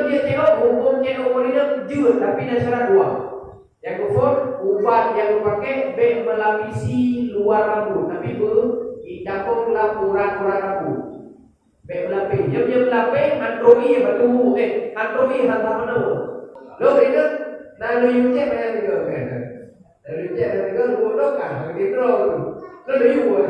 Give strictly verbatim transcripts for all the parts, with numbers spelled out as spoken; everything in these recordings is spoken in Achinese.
Céok, hukôm céok ureueng inong jeuet, tapi na syarat dua. Nyang keuphôn, ubat nyang geupaké bék meulapisi luwa rambôt, tapi beu jicabong lam urat-urat rambôt. Bék meulapéh. Nyang, nyang meulapéh, han troh ie bak tuboh, eh, han troh ie han saboh. Lôn ingat na lôn yue cék manyang lagèe. Na lôn yue cék manyang lagèe, lôn dok ah, lagèe droe. Lôn yue.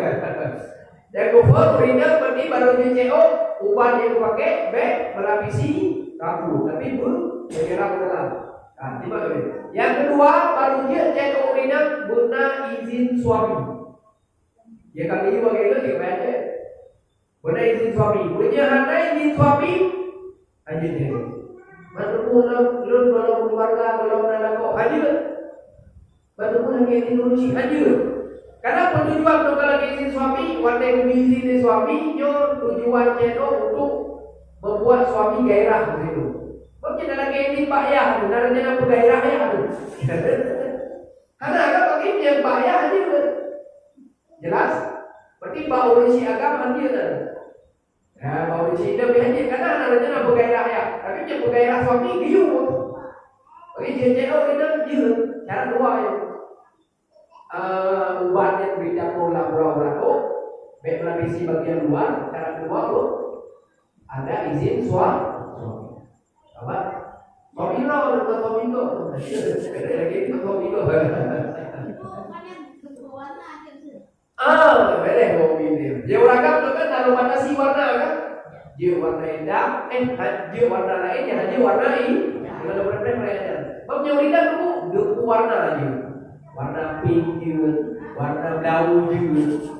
Nyang keuphôn, ureueng inong meuti barô jicéok, ubat nyang geupaké bék meulapisi rambôt, tapi beu menyerap ke dalam. Ah, simak dulu. Nyang keudua, barô jeuet céok ureueng inong beuna izin suami. Ya, kami juga kayak gitu, baik aja. Beuna izin suami. Meunyoe hana izin suami, hanjeuet jeuet. Ban tuboh lôn, lôn golom keuluwarga, golom na lakoe, hanjeuet. Ban tuboh lagèe izin ureueng chik, hanjeuet. Karena peutujuan untuk lagèe izin suami, watèe geubri izin lé suami, nyoe tujuan céok untuk membuat suami gairah begitu. Mungkin ada lagèe izin bak yah tu, na rencana peugairah yah tu. Karena agam bagi dia bak yah hanjeuet. Jelas? Berarti bak ureueng chik agam hanjeuet tadi. Ya, bak ureueng chik idam hanjeuet, karena aneuk raja na peugairah ya. Tapi cit peugairah suami geuyue. Bagi jeuet-jeuet ureueng inong jeuet. Syarat dua ya. Eh, ubat nyang bri dapur lam urat-urat tu, bék meulapisi bagian luar, syarat kedua tu, ada izin sua-, suami. Apa? Suami lo, bukan suami kau. Lagi bukan suami kau. Ah, boleh bau minim. Dia uragam tu kan lalu batasi warna kan? Dia warna hitam, eh, ha-, dia warna lain, dia hanya warna hi-, kalau warna merah. Sebab dia uragam tu, dia warna aja. Warna pink je, warna blau je,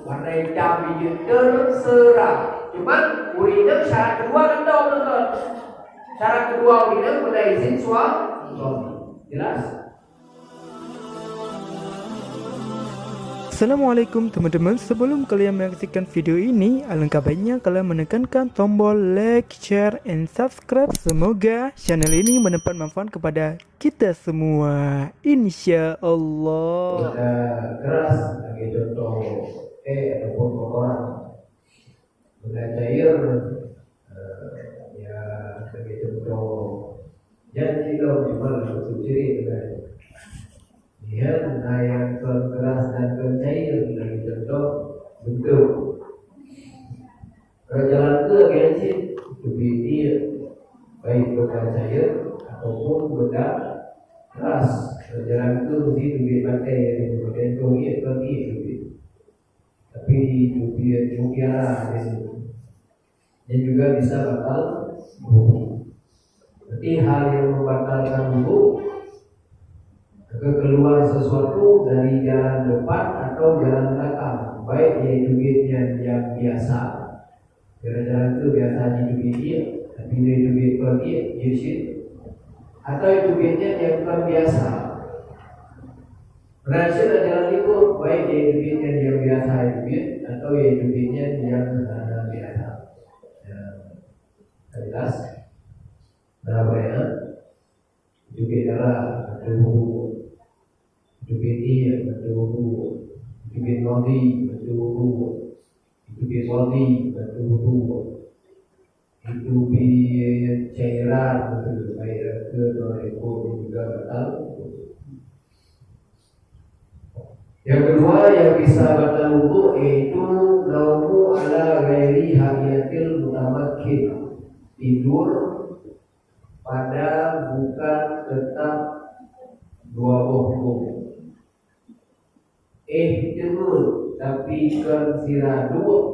warna hitam je, terserah. Cuman, uragam syarat kedua kan tahu kan? Syarat kedua uragam kena izin sua-, suami. Jelas? Assalamualaikum teman-teman, sebelum kalian menyaksikan video ini, alangkah baiknya kalian menekankan tombol like, share, and subscribe. Semoga channel ini mendapat manfaat kepada kita semua, insya Allah. Benda keras, sebagai contoh, eh, ataupun kotoran. Benda cair, eh, ya, sebagai contoh, janji lom cuma untuk ciri dengan. Nyan na nyang kon keras dan kon cair, sebagai contoh, bentuk. Raja Langka ganjil, teubiet ie, baik benda cair ataupun benda keras. Raja Langka mesti teubiet batèe, batèe teubiet, teubiet. Tapi teubiet mutiara dia. Dia juga bisa batal wudu. Berarti hal yang membatalkan wudu, keluar sesuatu dari jalan depan atau jalan belakang, baik yaitu teubiet nyan yang biasa, jalan-jalan tu biasa jiteubiet ie, tapi dia teubiet kon ie, ie syirik. Atau teubiet nyan yang bukan biasa. Berhasil jalan libur, baik yaitu teubiet nyan yang biasa teubiet atau yaitu teubiet nyan yang hana biasa. Ya. Jelas? Dah boleh, ha? Teubiet darah, bantu wudu. Teubiet ie, bantu wudu. Teubiet madhi, bantu wudu. Teubiet madhi, bantu wudu. Teubiet cairan, bantu, baik rasa atau ribut juga batal. Yang kedua yang bisa batal wudu yaitu naumu ala ghairi hayatil mutamakkin, tidur pada bukan tetap dua boh hukum. Eh, teumut, tapi kon sira duek,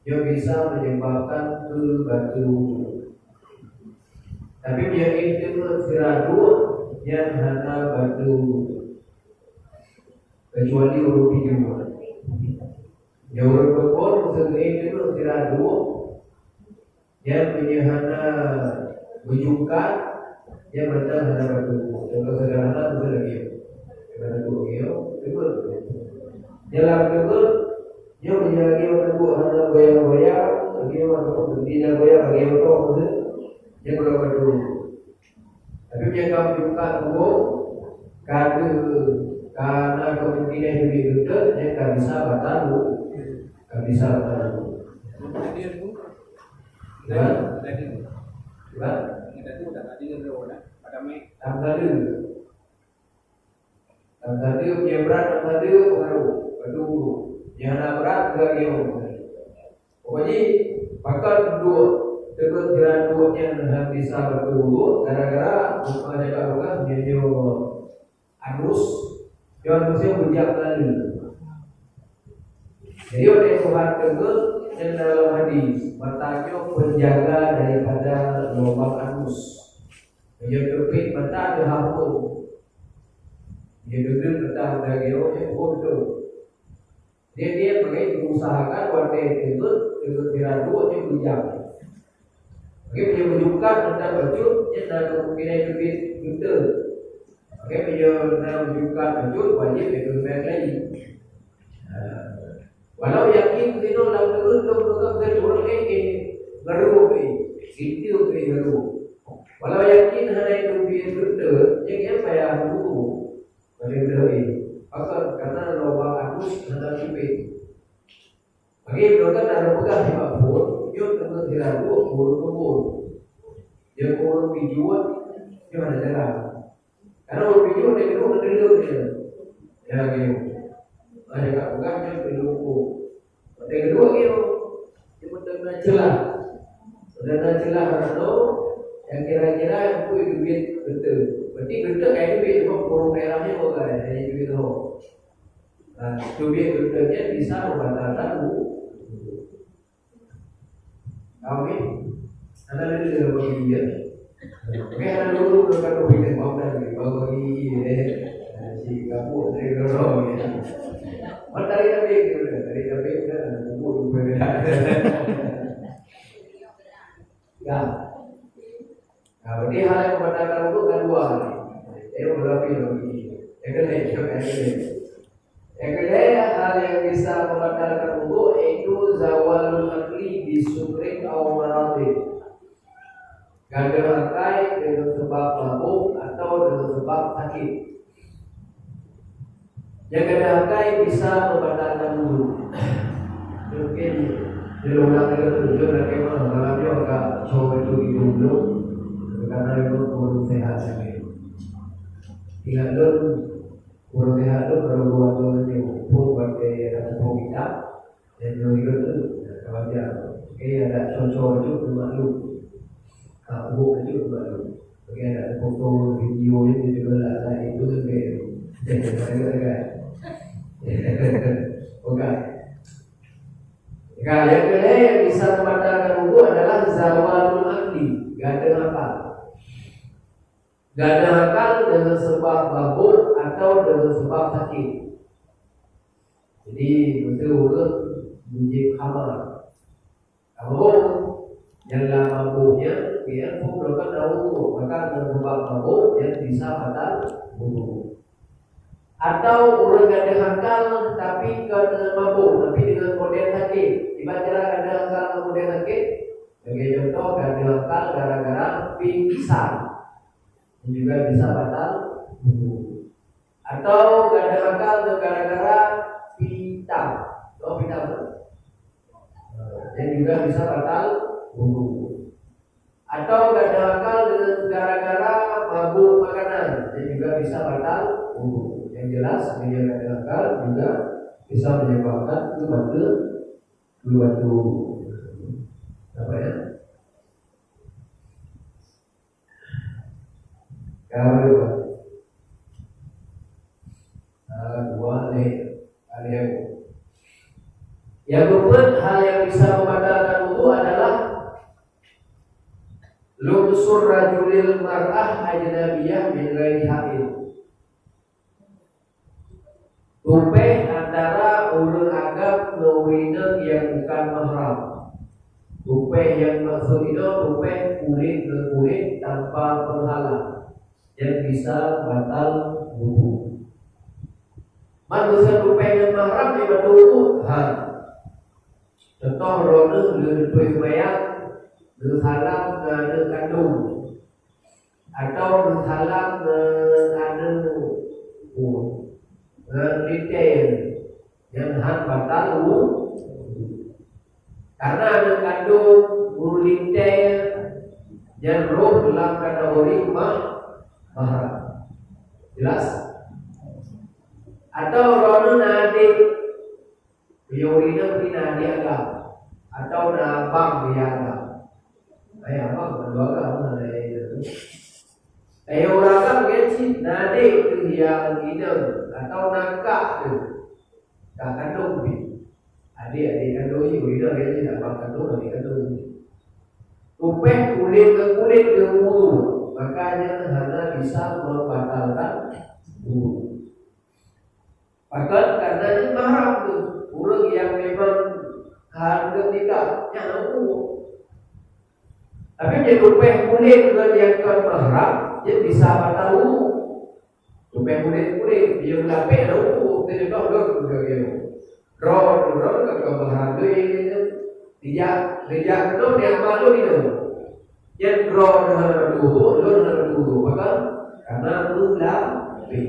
nyoe bisa menyebabkan keu batal wudu. Tapi meunyoe eh, teumut sira duek, nyan hana batal wudu. Kecuali ureueng pijôh. Nyoe ureueng peuphon, meuseu eh, teumut sira duek, nyan meunyoe hana beujungkat, nyan mantong hana batal wudu. Contoh sederhana, misal lagèe nyoe. Hana batal wudu, nyoe, teumut. Nyan lam teumut, nyoe meunyoe lagèe nyoe teumut hana goyang-goyang, lagèe nyoe ataupun berhenti dan goyang, lagèe nyoe, misal, nyan kurang batal wudu. Tapi meunyoe ka beujungkat tuboh, ka deuh, ka na kemungkinan jeuet geutot, nyan ka bisa batal wudu. Ka bisa batal wudu. Gimana? Gimana? Tangga dua. Tangga dua punya berat, tangga dua pengaruh. Batu guru. Yang hana berat, enggak dia. Pokoknya, pakon dua, teumpat jiran dua yang hana bisa batu guru, gara-gara bukan jaga bekas, dia, dia anus, dia anus yang bujang lalu. Jadi, oleh Tuhan teumpat yang dalam hadis, mata nyoe penjaga daripada lubang anus. Meunyoe teupit mata teuhapung. Dia duduk mata udah gero, dia bodoh. Dia, dia pergi berusahakan watèe teumpat, teumpat jiran dua dia bujang. Oke, punya menyukat tentang bacut, dia nak kemungkinan lebih betul. Oke, punya nak menyukat bacut, wajib dia kena lain. Walau yakin kita lam teureueng dong peugah dari ureueng laén, eh, baru, eh, itu, eh, baru. Walau yakin hana itu dia betul, jadi apa yang dulu? Pada beliau ini, pasal karena lubang anus hana tipis. Bagi beliau kan ada peugah di Pak Pun, dia teumpat jiran dua, pun ke pun. Dia pun pijuan, dia hana jalan. Karena ureueng pijuh dia duduk ngeudeuleuk je. Ya, gitu. Ada kat peugah dia keuneuk ukur. Watèe keudua gitu. Dia pun teuka celah. Teuka celah aneuk tu, yang kira-kira yang pun duit betul. Berarti betul kayak duit tu, ureueng daerah ni bukan, jadi duit tu. Nah, duit betul dia bisa membatalkan wudu. Amin. Ada lagi bagi dia. Oke, ada dulu, kalau kita mau dan bagi dia. Si kamu dari dulu, ya. Mana dari Nabi, dari Nabi, kan? Buku, buku, ya. Nah, berarti hal yang membatalkan wudu ada dua. Saya ulangi lagi. Yang kedua, yang kedua. Yang kedua, hal yang bisa membatalkan wudu yaitu zawalul aqli bi sukrin aw maradin. Gadôh akai dengan sebab mabuk atau dengan sebab sakit. Nyang gadôh akai bisa membatalkan wudu. Mungkin di luar negara tu, dia nak kemah malam dia agak cowok itu di dulu. Karena memang belum sehat lagi. Ingat dulu, ureueng sehat tu baru dua tahun ni, pun pakai ada tepung hitam, dan dua hidup tu, kawan dia. Oke, ada cocok tu, maklum. Ha, ubuk tu, maklum. Oke, ada foto, video ni, dia juga lah, lah, itu lebih. Banyak kan? Oke. Nah, yang kedua yang bisa membatalkan wudu adalah zawalul aqli, gadôh akal. Gadôh akal dengan sebab mabuk atau dengan sebab sakit. Jadi, betul ureueng bijéh khamar. Mabuk, nyang lam mabuknya, ya, pun melakukan tahu, maka dengan sebab mabuk yang bisa batal wudu. Atau ureueng gadôh akal tapi kon dengan mabuk, tapi dengan model sakit. Ibarat cara gadôh akal dengan model sakit, sebagai contoh, gadôh akal gara-gara pingsan. Juga bisa batal wudu. Atau gadôh akal tu gara-gara pitam. Tahu pitam tu? Dan juga bisa batal wudu. Atau gadôh akal dengan gara-gara mabuk makanan, dan juga bisa batal wudu. Yang jelas, bila gadôh akal juga bisa menyebabkan keubatal, keubatal wudu. Apa ya? Ka dua. Ah, dua ni. Ada yang. Yang keempat, hal yang bisa membatalkan wudu adalah lumsur rajulil mar'ah ajnabiyah min ghairi haid. Tupéh antara ureueng agam ngon ureueng inong nyang bukan mahram. Tupéh nyang maksud inoe tupéh kulét ngon kulét tanpa penghalang, nyang bisa batal wudu. Man geuseutôt tupéh ngon mahram, nyan batal wudu? Ha. Contoh, droeneuh lheueh neutupéh seumayang, neusalam ngon aneuk kandông. Atau meusalam ngon aneuk, ngon lintèe, nyan han batal wudu. Karena aneuk kandông, guru lintèe, Nyan rôh lam kategori ma-, mahram. Jelas? Atau droeneuh na adék, meunyoe na adék agam, atau na abang nyang agam. Ayah abang, na dua agam, na ayah. Ayah ureueng agam nyan cit, na adék teuh nyang inong, atau na kak teuh. Ka kandong pih. Adék, adék kandong jih, inong lagèe jih, abang kandong, adék kandong jih. Tupéh kulét ngon kulét ngon wudu, maka nyan hana bisa membatalkan wudu. Pakon? Karena nyan mahram teuh. Ureueng nyang memang hareuem nikah, nyan hana wudu. Tapi meunyoe tupéh kulét ngon nyang kon mahram, nyan bisa batal wudu. Tupéh kulét-kulét, dia meulapék na uku, teudeungoe lôn udah dia. Droe, droe ka keu mahram lé nyan. Dia, dia keunoe dia amal lôn nyoe. Nyan droe hana tuhu, lôn hana tuhu. Pakon? Karena meulapék.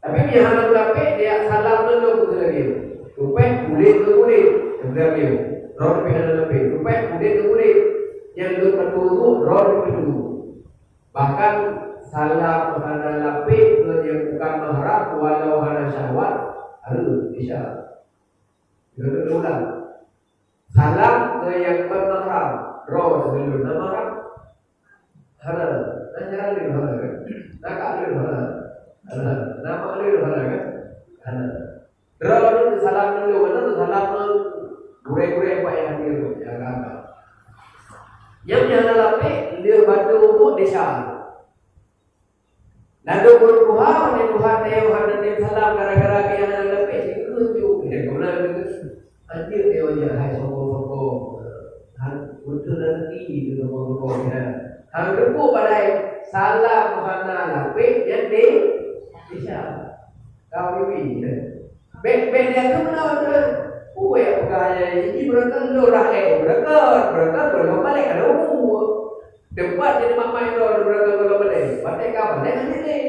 Tapi dia hana meulapék, dia salam lôn lôn keu lagèe. Tupéh kulét keu kulét, keu lagèe. Droe pih hana lapék. Tupéh kulét keu kulét. Nyan lôn meutuhu, droe pih meutuhu. Bahkan salam hana lapék keu nyang bukan mahram, walau hana syahwat, hareuem, insya Allah. Kita ulang. Salam keu nyang kon mahram, droe sigohlom na mahram. Hana, na nyan lé hana kan? Na kak lé hana. Hana, na mak lé hana kan? Hana. Droe nyoe salam dulu, mana tu salam tu? Gurèe-gurèe bak nyang hadir tu, nyang agam. Nyang, nyang hana lapék, lheueh bateue umpuk desya. Lalu beureuguha, uneuk tuha tayong hana tem salam gara-gara geuh hana lapék, sikeuh ju. Eh, guna tu. Anjir tayong jak hai sombong-sombong. Han, beutôi rezeki tu sombong-sombong, ya. Han, reupok padahai salam hana lapék, nyan deh. Desya. Kau bibi, ya. Bèk, bèk dia tu meunan tu. Peue nyang peugah nyan, ini beureukat lôn rahé, beureukat, beureukat, beureukat, balek ka lôn. Teumpat jadi mamai droe, beureukat, beureukat, balek. Batèe ka balek ngon nilai.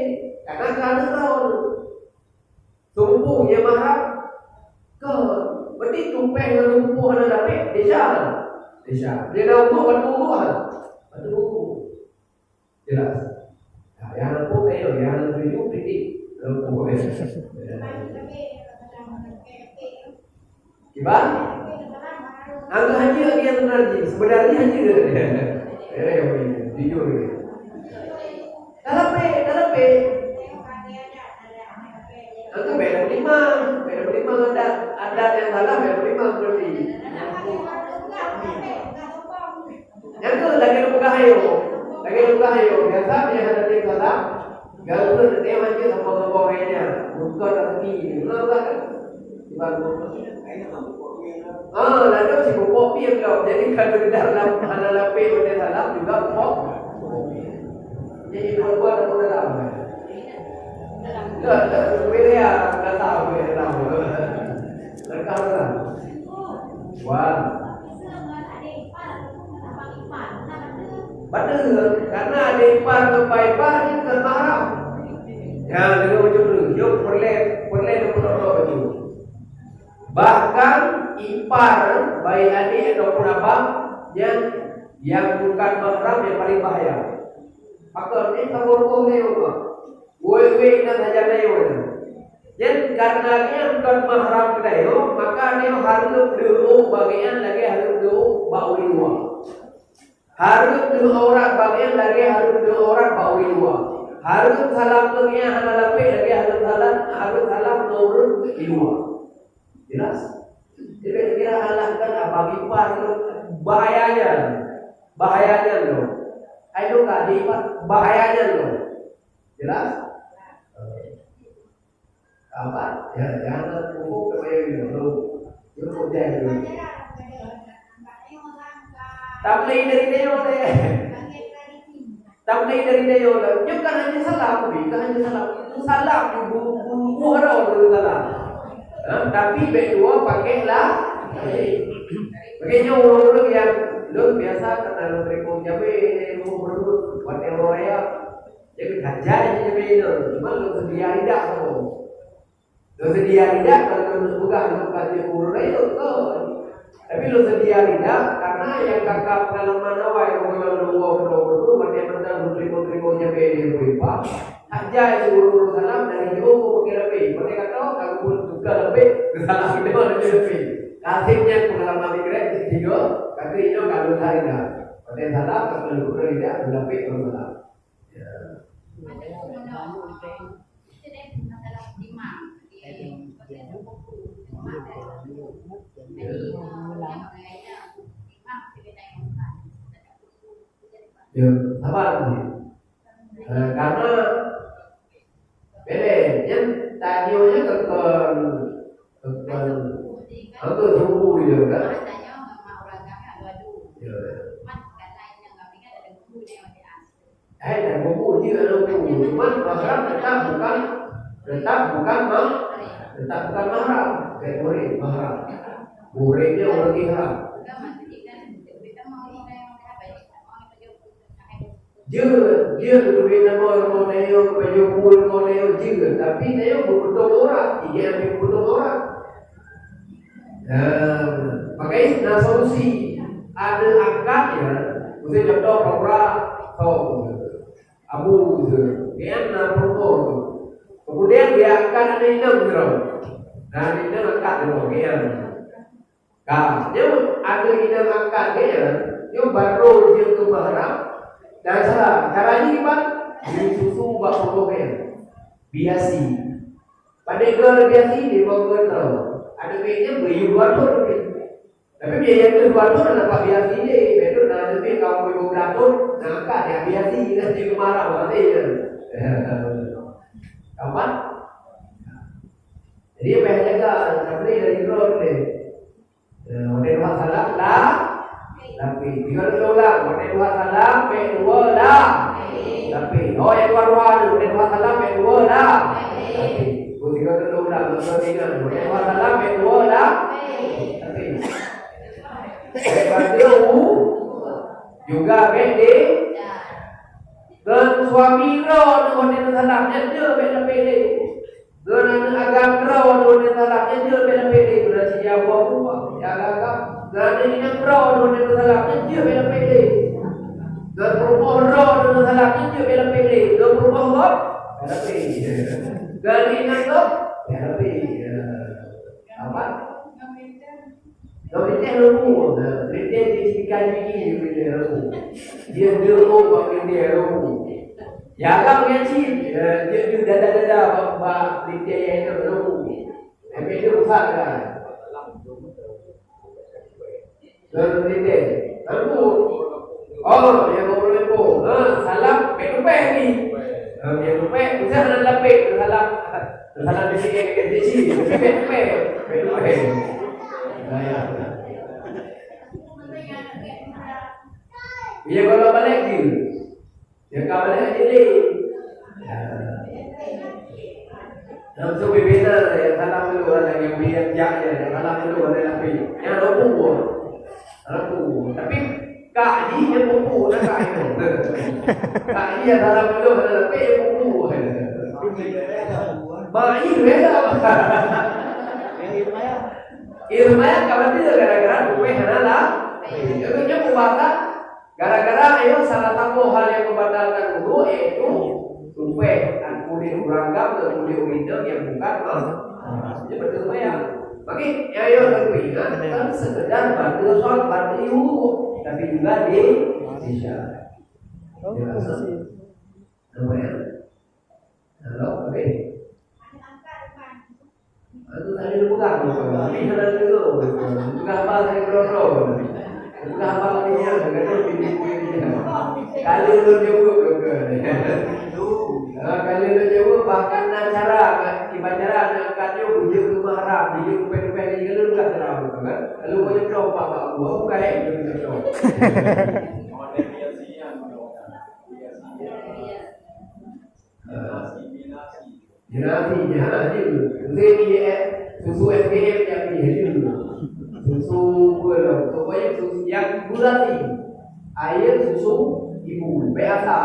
Karena ka aneuk droe. Seurumpok nyang mahram. Kon. Berarti tupéh ngon seurumpok hana lapék, desya. Desya. Dia dah umpuk, batu umpuk, ha? Batu umpuk. Jelas? Nah, nyang na pun tayong, nyang na tuju, titik. Dalam pokok dia. Kiban? Anggap haji lagi yang benar ji. Sebenarnya haji dia. Eh, yang ini. Jujur dia. Dalam pe, dalam pe. Anggap beda lima. Beda lima adat. Adat yang salah, beda lima berarti. Nyan keuh lagèe lôn peugah ayo. Lagèe lôn peugah ayo. Biasa meunyo hana tem salam, garu teuntèe maju saboh-saboh hai nyan. Bukon rezeki. Beuna peugah kan? Iban bukon. Ah, lalu si bukon pih lom. Jadi, kalau di dalam hana lapék bak salam juga bukon. Jadi, dua-dua ada dalam. Enggak, enggak. Boleh ya, enggak tahu, boleh tahu. Lengkap lah. Wan. Betul, karena adék ipar ngon paih ipar nyan kon mahram. Ya, lagèe bacut tu, jok peureulèe, peureulèe lôn peunoh-noh bacut. Bahkan ipar, baik adék ataupun abang, nyan nyang bukan mahram nyang paling bahaya. Pakon, eh, saboh rukon nyoe, Mak. Woi-woi, na sajan nyoe. Jadi, karena nyan kon mahram geutanyoe, maka nyoe hareuem deuh bak gobnyan lagèe hareuem deuh bak ureueng luwa. Hareuem deuh aurat bak gobnyan lagèe hareuem deuh aurat bak ureueng luwa. Hareuem salam keu gobnyan hana lapék lagèe hareuem salam, hareuem salam keu ureueng di luwa. Jelas? Jadi, kira-kira alah kan apa bipar tu bahayanya. Bahayanya tu. Hai tu ka di bahayanya tu. Jelas? Apa? Ya, jangan pupuk kebaya dulu. Pupuk dia dulu. Tapi dari dia deh. Tapi dari dia dulu. Dia kan hanya salam, bukan hanya salam. Itu salam, bu-, bu-, bu-, bu-, salam. Ha, tapi bèk dua pakai lah. Makanya orang-orang yang luar biasa kena lôn beri kong jamé, lôn beri buat orang raya. Jadi, hajat je jamé tu. Cuma lôn seudia lidah tu. Lôn seudia lidah, kalau lôn peugah lôn ka jeuet ureueng rayeuk, kon. Tapi lôn seudia lidah, karena Nyang ka ka peungalaman awai, ureueng nyang dua puluh dua puluh, watèe mantong geuteurimong-teurimong nyang bèe di Abu Ipa, hak jai si ureueng-ureueng salam dari jauh pakai lapèe. Watèe ka tho, ka geupeutukar lapèe, geusalam keudua lagèe lapèe. Ka sép nyan peungalaman di Grab, tiga, kaki nyoe ka lôn hari dah. Watèe salam, ka lôn buka lidah, lôn lapèe, lôn salam. Ya. Ya, sabar tu. Eh, karena beda, nyan tanyoe nyan kon, kon, kon suku dia kan. Ya. Hai, dan buku dia ada buku. Cuman mahram tetap bukan, tetap bukan mah, tetap bukan mahram. Kayak murid mahram. Muridnya orang ihram. Jeuet, jeuet leubeh nama rumoh tanyoe, rumoh tanyoe jeuet, tapi tanyoe beutôi orang, ingat beutôi orang. Nah, makanya na solusi. Ada akad ya, misalnya contoh pura-pura tong, abu tu, kan na pura-pura tu. Kemudian dia akan ada inong tu. Nah, ada inong akad tu, kan. Ka, nyoe ada inong angkat gaya, nyoe baru dia ke mahram. Dan cara, cara ni, Pak, disusu bak pokok gaya. Biasi. Pada gol biasi, di bawah gol tau. Ada baiknya, beri dua ton lebih. Tapi biaya tu dua ton, nampak biasi ni. Betul, dah lebih, kau beri dua belas ton, nah, angkat dia biasi, nanti ke mahram, nanti je. Kapan? Jadi, payah jaga, tak boleh dari drone ni. Eh, watèe dua salam, la, lapèe. Tiga kali ulang, watèe dua salam, bèk dua la, lapèe. Oh, nyang dua-dua tu, watèe dua salam, bèk dua la, lapèe. Oh, tiga kali ulang, tiga kali. Watèe dua salam, bèk dua la, lapèe. Bèk baca u, juga bèk di, dan suami droe tu, watèe dua salam, nyan dia bèk lapèe lé. Ngon aneuk agam droe nyoe salam, nyan jeuet bèk lapèe lé, ngon si Jawa buah, ya agam. Ngon aneuk inong droe nyoe salam, nyan jeuet bèk lapèe lé. Ngon peurumoh droe nyoe salam, nyan jeuet bèk lapèe lé. Ngon peurumoh gob, bèk lapèe. Ngon inong gob, bèk lapèe. Ya. Apa? Ngon peulintèh lôn bu, nah, peulintèh di sika gigi, peulintèh lôn bu. Dia deuh bak peulintèh lôn bu. Ya, agam nyan cit, eh, dia, dia dada-dada bak, bak peulintèh nyang lôn bu. Tapi dia rusak kan. Lôn peulintèh. Lôn bu. Oh, dia mau lôn bu. Ha, salam, bèk tupèh ni. Ha, bèk tupèh, usah nak lapèe, salam. Salah di sini, di sini, di sini, di sini. Nah, ya. Iya, kalau balik je. Ya, kalau balik je ni. Ya. Langsung pimpinan, ya, salam dulu orang yang biar jak, ya, salam dulu orang yang pi. Ya, lo pun. Aku, tapi kak ji nyang pupu, nah, kak ji. Kak ji nyang dalam peuleueh, tapi nyang pupu. Mak ji beda. Irma ka beutôi gara-gara tupèh hana lah. Jadi, nyoe peubatal gara-gara ayo salah satu hal yang membatalkan wudu, yaitu tupèh dan kulét ureueng agam dan kulét ureueng inong nyang bukan mah-, mahram. Jadi, beutôi sembahyang. Maka, nyang ayo lôn peuingat, kan sekedar bantu sholat, bantu wudu, tapi juga di Indonesia. Oh, ya, posisi. Apa ya? Halo, oke. Itu tadi lu pegang, lu pegang. Ini sudah dulu. Pegang apa saya berondong? Pegang apa lagi ya? Pegang dulu, ini, ini, ini. Kalau lu jawab, lu pegang. Ah, kalau lu jawab, bahkan na cara, kiban cara na angkat nyoe, bujuk ke mahram, bujuk ke pèng-pèng, jadi kalau lu dah terang, kan? Kalau mau nyeplok, apa, apa, buah bukan, eh, dia nyeplok. Generasi, generasi. Mesti, eh, susu S P M yang ni, susu apa lah. Pokoknya susu yang gula ni. Air susu ibu, biasa.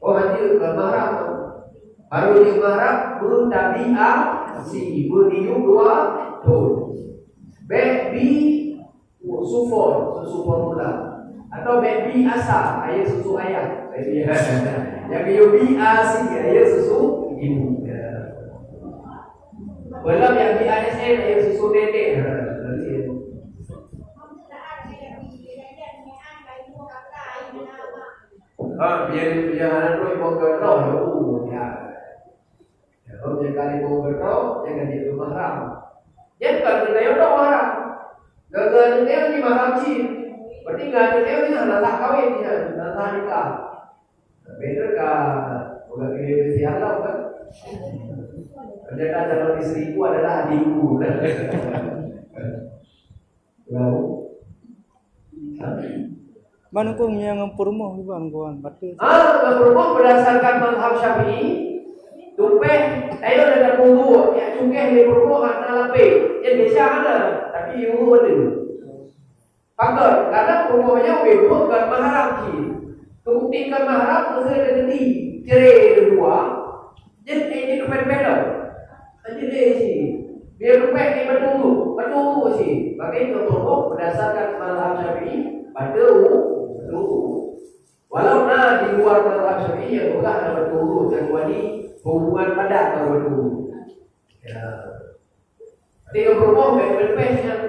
Oh, haji, eh, mahram. Baru di mahram, bertabiasi, berdiuk dua, Bèk bi susu for, susu formula. Atau bèk bi asa, air susu ayam. Bèk bi. Nyang geuyue bi asi, air susu ibu. Ya. Belum nyang bi A S N, air susu nenek. Ya. Ha, biar, biar anak tu ibu kau tahu, ya. Ya, kalau dia kali ibu kau tahu, jangan dia mahram. Dia bukan kena yang tahu mahram. Gagal dia ni mahram cit. Berarti nggak ada dia ni, hana sah kawin dia, hana sah nikah. Tapi itu ka, bukan dia mesti haram kan? Ternyata calon istriku adalah adikku. Tahu? Ban huköm nyang ngon peurumoh kiban, kawan? Bateue. Ah, ngon peurumoh berdasarkan mazhab Syafi'i, tupèh, ayo dah peurumoh, ya cungkeh lé peurumoh hana lapé. Jadi biasa hana, tapi ibu bateue. Pakon, karena peurumoh nyan ubé buet kon mahram cit. Teubukti kon mahram, meusé teukeudi cerai dua, jeuet, eh, jeuet leupah-leupah lom. Jeuet lé cit. Biar leupah, eh, bateue, bateue cit. Maka itu peurumoh berdasarkan mazhab Syafi'i, bateue, bateue. Walau na di luar mazhab Syafi'i nyang peugah hana bateue, kecuali hubungan padat baru bateue. Ya. Tapi ngon peurumoh bèk leupah nyan.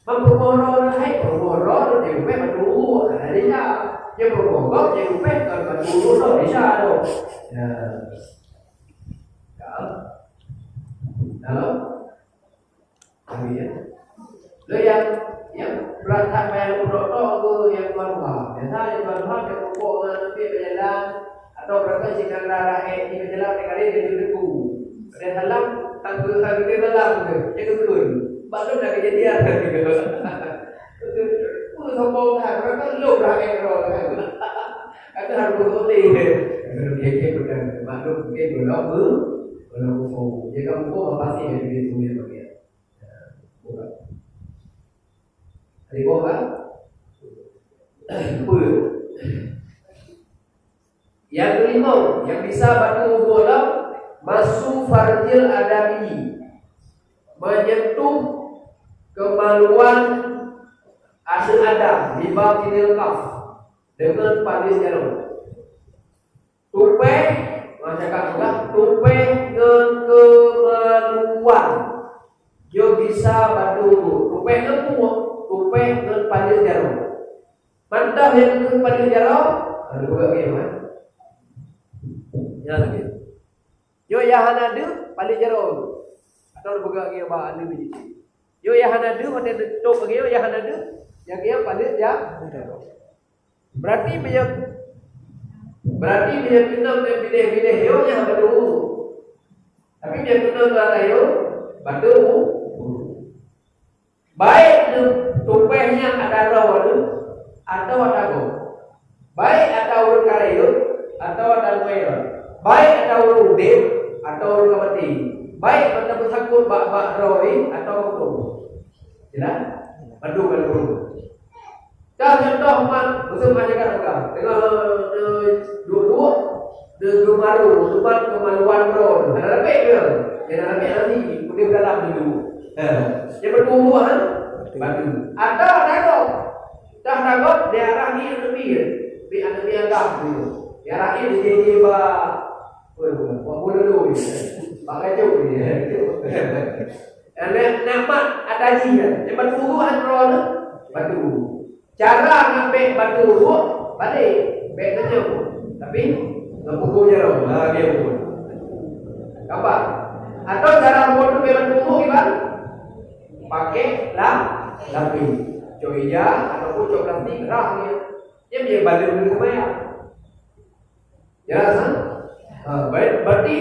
Ban peurumoh droe hai, peurumoh droe nyan leupah bateue, hana desya. Nyan peurumoh gob nyan leupah kon bateue, desya tu. Ya. Ya. Halo? Amin. Lo nyang, nyang brat that payah lôn peuduek keu nyang tuan rumah. Biasa nyang tuan rumah nyang pupuk ngon aneuk piet bak jalan, atau berapa sih ngon darah eh di bak jalan, kadang-kadang dia tegur. Ada salam, tangga, tangga dia salam tu. Dia tegur. Bak lôn dah kejadian. Pun sombong dah, berapa lôn dah eh roh dah. Kata harus betul. Kata dia bukan. Maklum mungkin belum, belum. Dia kan pupuk apa sih yang dia tulis bagi. Bukan. Riboh kan? Peue? Nyang keulima, nyang bisa bateue udhu lom, masu farjil adami, menyentuh kemaluan aneuk Adam, bibatinil kaf, dengan paleuet jaroe. Tupèh, meucakap peugah, tupèh ngon keumaluan. Jeuet bisa bateue udhu. Tupèh ngon peue? Tupèh ngon paleuet jaroe. Mantong nyang keu paleuet jaroe, ka lheueh peugah lagèe nyan. Nyan lagèe. Nyoe nyang hana deuh, paleuet jaroe. Atau lheueh peugah lagèe bak anu jih. Nyoe nyang hana deuh, watèe neutôp lagèe nyoe nyang hana deuh, nyang nyan paleuet ja-, jaroe. Berarti meunyoe, berarti meunyoe keunong ngon binéh-binéh nyoe nyang bateue. Tapi meunyoe keunong ngon ata nyoe, bateue. Baik tupèh nyan ata droe teuh, atawa ata gob. Baik ata ureueng ka rayeuk, atawa ata ureueng ka rayeuk. Baik ata ureueng udép, atawa ureueng ka maté. Baik mantong beusangkot bak, bak droe, atawa bak ureueng. Jelas? Mandum, mandum. Ka contoh mat, beuseumpah jaga tangga. Teungoh, eh, duek-duek, geumaro, teuma keumaluan droe. Hana leubeh ke? Hana leubeh nanti, udép dalam dulu. Ha. Nyang beutôi dua, ha? Batu. Ada, ada gob. Dah ada gob, di arah ni aneuk miet. Di aneuk miet agam tu. Di arah ni di, di, ba-, apa nama? Buat bola dulu ni. Bak kacau ni, ya. Nak, nak mat ada jih, ya. Nyang beutôi dua, ha, droe tu. Batu. Cara ngon bèk bateue udhu, balek, bèk tanyong. Tapi, ngon pukul jaroe, ha, dia pun. Nampak? Atau cara buet bèk bateue udhu kiban? Pakai la-, lapis. Cok ija, ataupun cok plastik, rah dia. Dia punya badan dulu sembahyang. Jelas, ha? Ha, baik. Berarti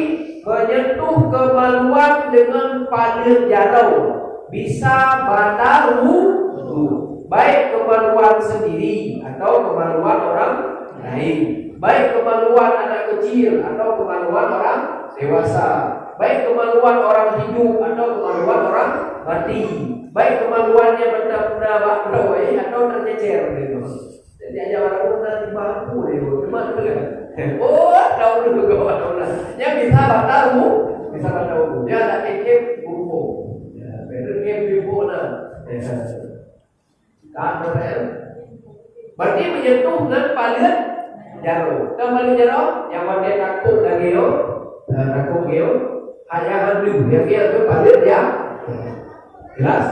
menyentuh kemaluan dengan paleuet jaroe bisa batal wudu. Baik kemaluan sendiri atau kemaluan orang lain. Baik kemaluan anak kecil atau kemaluan orang dewasa. Baik kemaluan orang hidup atau kemaluan orang mati. Baik kemaluan nyang beuna-beuna bak droe atau tercecer gitu. Jadi, aja orang pun dah tiba aku ni, cuma tu kan. Oh, tahu dulu kau tahu lah. Yang bisa batal wudu, bisa batal wudu. Dia tak kekep wudu. Ya, beda Ka, berarti menyentuh ngon paleuet jaroe. Kan paleuet jaroe? Nyang watèe takot lagèe nyoe, eh, takot lagèe nyoe. Hanya hantu, yang dia tu paleuet dia. Jelas?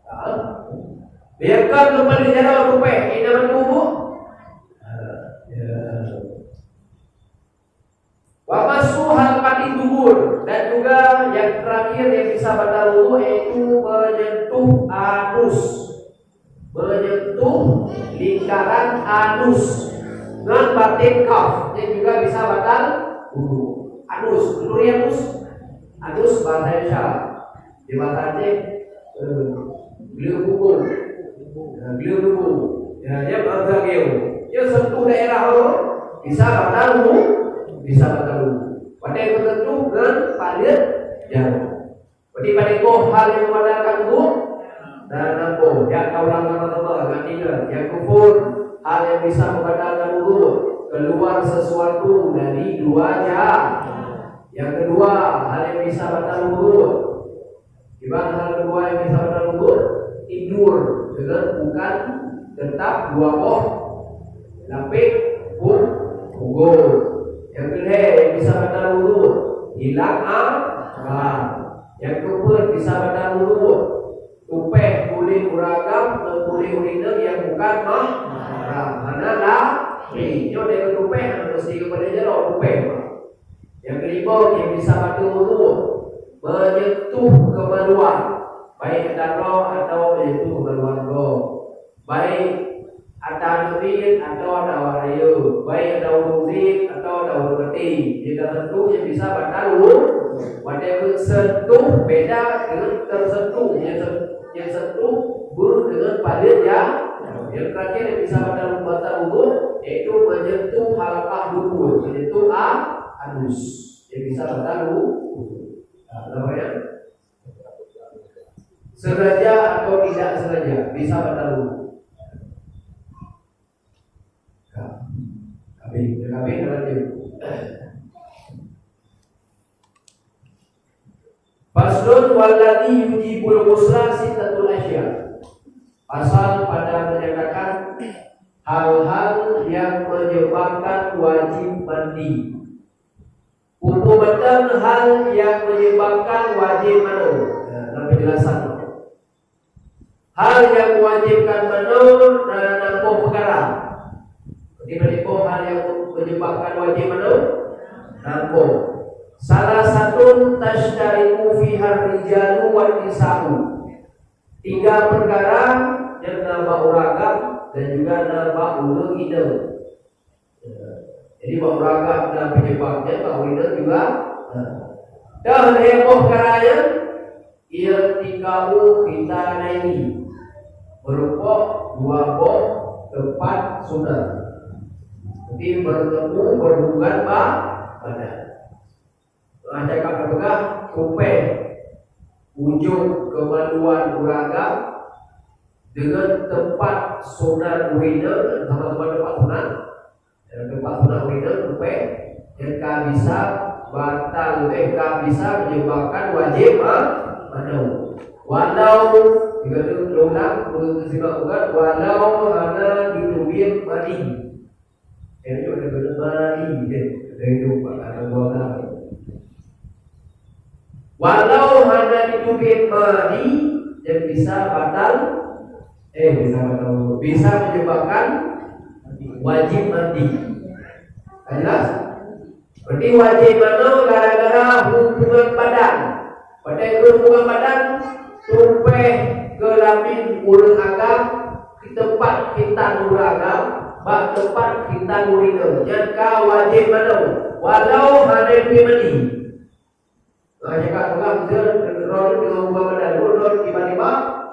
Ha? Biarkan kembali jaroe tupèh, ingat tu, Bu. Ha, ya. Wa massu halqatin dubur, dan juga yang terakhir yang bisa batal wudu yaitu menyentuh anus. Menyentuh lingkaran anus ngon batin kaf, yang juga bisa batal wudu. Anus, nuri anus. Anus bahasa Indonesia. Di bahasa Aceh, eh, glue bubu. Ya, glue bubu. Ya, ya, bahasa Aceh. Ya, sentuh daerah Allah, bisa batal wudu, bisa batal wudu. Watèe tersentuh ngon paleuet jaroe. Berarti padum boh hal yang membatalkan wudu? Nah, nampak. Ya, ka ulang sama-sama. Ingat, yang kufur, hal yang bisa membatalkan wudu, keluar sesuatu dari dua ja-, yang kedua, hal yang bisa batal wudu. Di mana hal kedua yang bisa batal wudu? Tidur dengan bukan tetap dua boh lapéh pu-, punggong. Yang keulhèe yang bisa batal wudu, hilang a-, akal. Yang keupeuet bisa batal wudu, tupèh kulét ureueng agam ngon kulét ureueng inong yang bukan mahram. Hana la-, nyoe dèh tupèh hana meusti keupada jaroe tupèh. Yang kelima, yang bisa batal wudu, menyentuh kemaluan, baik ata droe atau menyentuh kemaluan gob, baik ata aneuk miet atau ata awak rayeuk, baik ata ureueng udép atau ata ureueng maté. Jadi, tersentuh yang bisa batal wudu. Watèe sentuh beda dengan tersentuh. Yang sen-, yang sentuh ber-, dengan paleuet ya. Yang terakhir yang bisa batal, batal wudu, yaitu menyentuh halqah dubur, menyentuh a-, anus. Yang bisa batal wudu. Nah, namanya sengaja atau tidak sengaja bisa batal wudu. Nah, habis, habis dalam dia. Faslun, walladzi yujibul ghusla sittatul asya. Pasal pada menyatakan hal-hal yang menyebabkan wajib mandi. Peue mantong hal yang menyebabkan wajib mandi. Nah, dalam penjelasan. Hal nyang meuwajéb mandi na, na boh peukara. Jadi, padum boh hal nyang menyebabkan wajéb mandi? Na boh. Salasatun tashtariku fiha rijalu wan nisa'u. Tiga peukara nyang na bak ureueng agam dan juga na bak ureueng inong. Jadi, bak ureueng agam na penyebabnya, bak ureueng inong juga. Nah, dan lhèe boh peukara nyan, irtika'u khitanaini, meureumpok dua boh teumpat sunat. Jadi, bertemu, berhubungan ba-, badan. Nah, cakap teupeugah, tupèh ujong keumaluan ureueng agam deungon teumpat sunat ureueng inong, sama-sama teumpat sunat. Teumpat sunat ureueng inong tupèh, nyang ka bisa batal, eh, ka bisa menyebabkan wajéb ma-, mandi. Walau, tiga tu ulang, ureueng simak ugat, walau hana jiteubiet mani. Eh, itu ada guna mani, eh, dari tu, Pak, ada dua belas. Walau hana jiteubiet mani, nyang bisa batal, eh, bisa batal, bisa menyebabkan wajéb mandi. Ka jelas? Berarti wajéb mandi gara-gara hubungan badan. Padahai hubungan badan, tupèh keulamèn ureueng agam, di teumpat khitan ureueng agam, bak teumpat khitan ureueng inong. Nyan ka wajéb mandi, walau hana jiteubiet mani. Nah, cakap teupeugah, miseu, droeneuh deungon hubungan badan, droeneuh tiba-tiba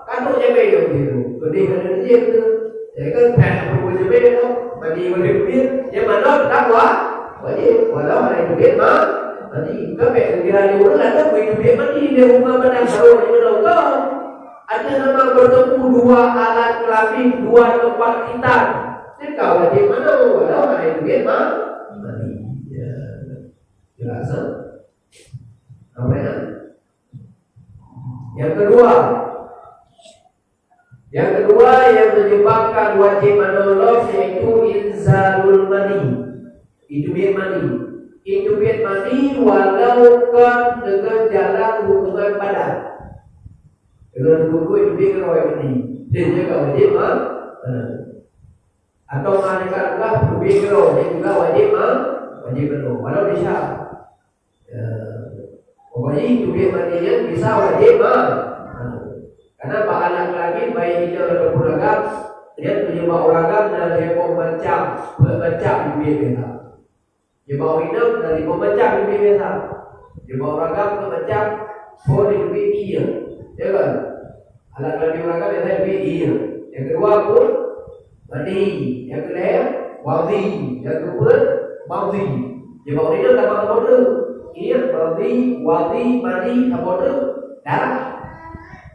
ka trôk jamé nyoe situ. Keudéh ka lheueh jeuet tu. Jadi kan, that hubungan jamé tu, mandi wajéb teubiet, nyang mandi teutap wa-, wajéb. Walau hana jiteubiet ma-, mani. Kan bèk kira lé ureueng laén jiteubiet mani lé hubungan badan, baru jimandi. Kan? Ada nama bertemu dua alat kelamin, dua tempat khitan. Nyan ka wajéb mandi, walau hana jiteubiet ma-, mani. Ya. Jelas, ha? Apa ya? Yang kedua, yang kedua yang menyebabkan wajib manoe lom yaitu inzalul mani. Iteubiet mani. Iteubiet mani walau kon deungon jalan hubungan badan. Deungon kuku iteubiet keudroe mani. Dia jaga wajib ma-, manoe. Atau malaikat Allah teubiet keudroe, dia juga wajib ma-, wajib manoe. Walau bisa. Ya. Pokoknya itu dia mandi yang bisa wajib ma-, manoe. Karena bak anak lagi baik inong ataupun agam, dia punya bak uragam dan dia pun macam, macam dia biasa. Dia bak inong dari pun macam dia biasa. Dia bak uragam pun macam, pun dia lebih iya. Ya kan? Alat kelamin uragam biasa lebih iya. Yang kedua pun mani, yang kelhèe wadhi, yang keupeuet madhi. Jadi bak ureueng inong tambah saboh treuk. Iya, madhi, wadhi, mani, saboh treuk. Darah.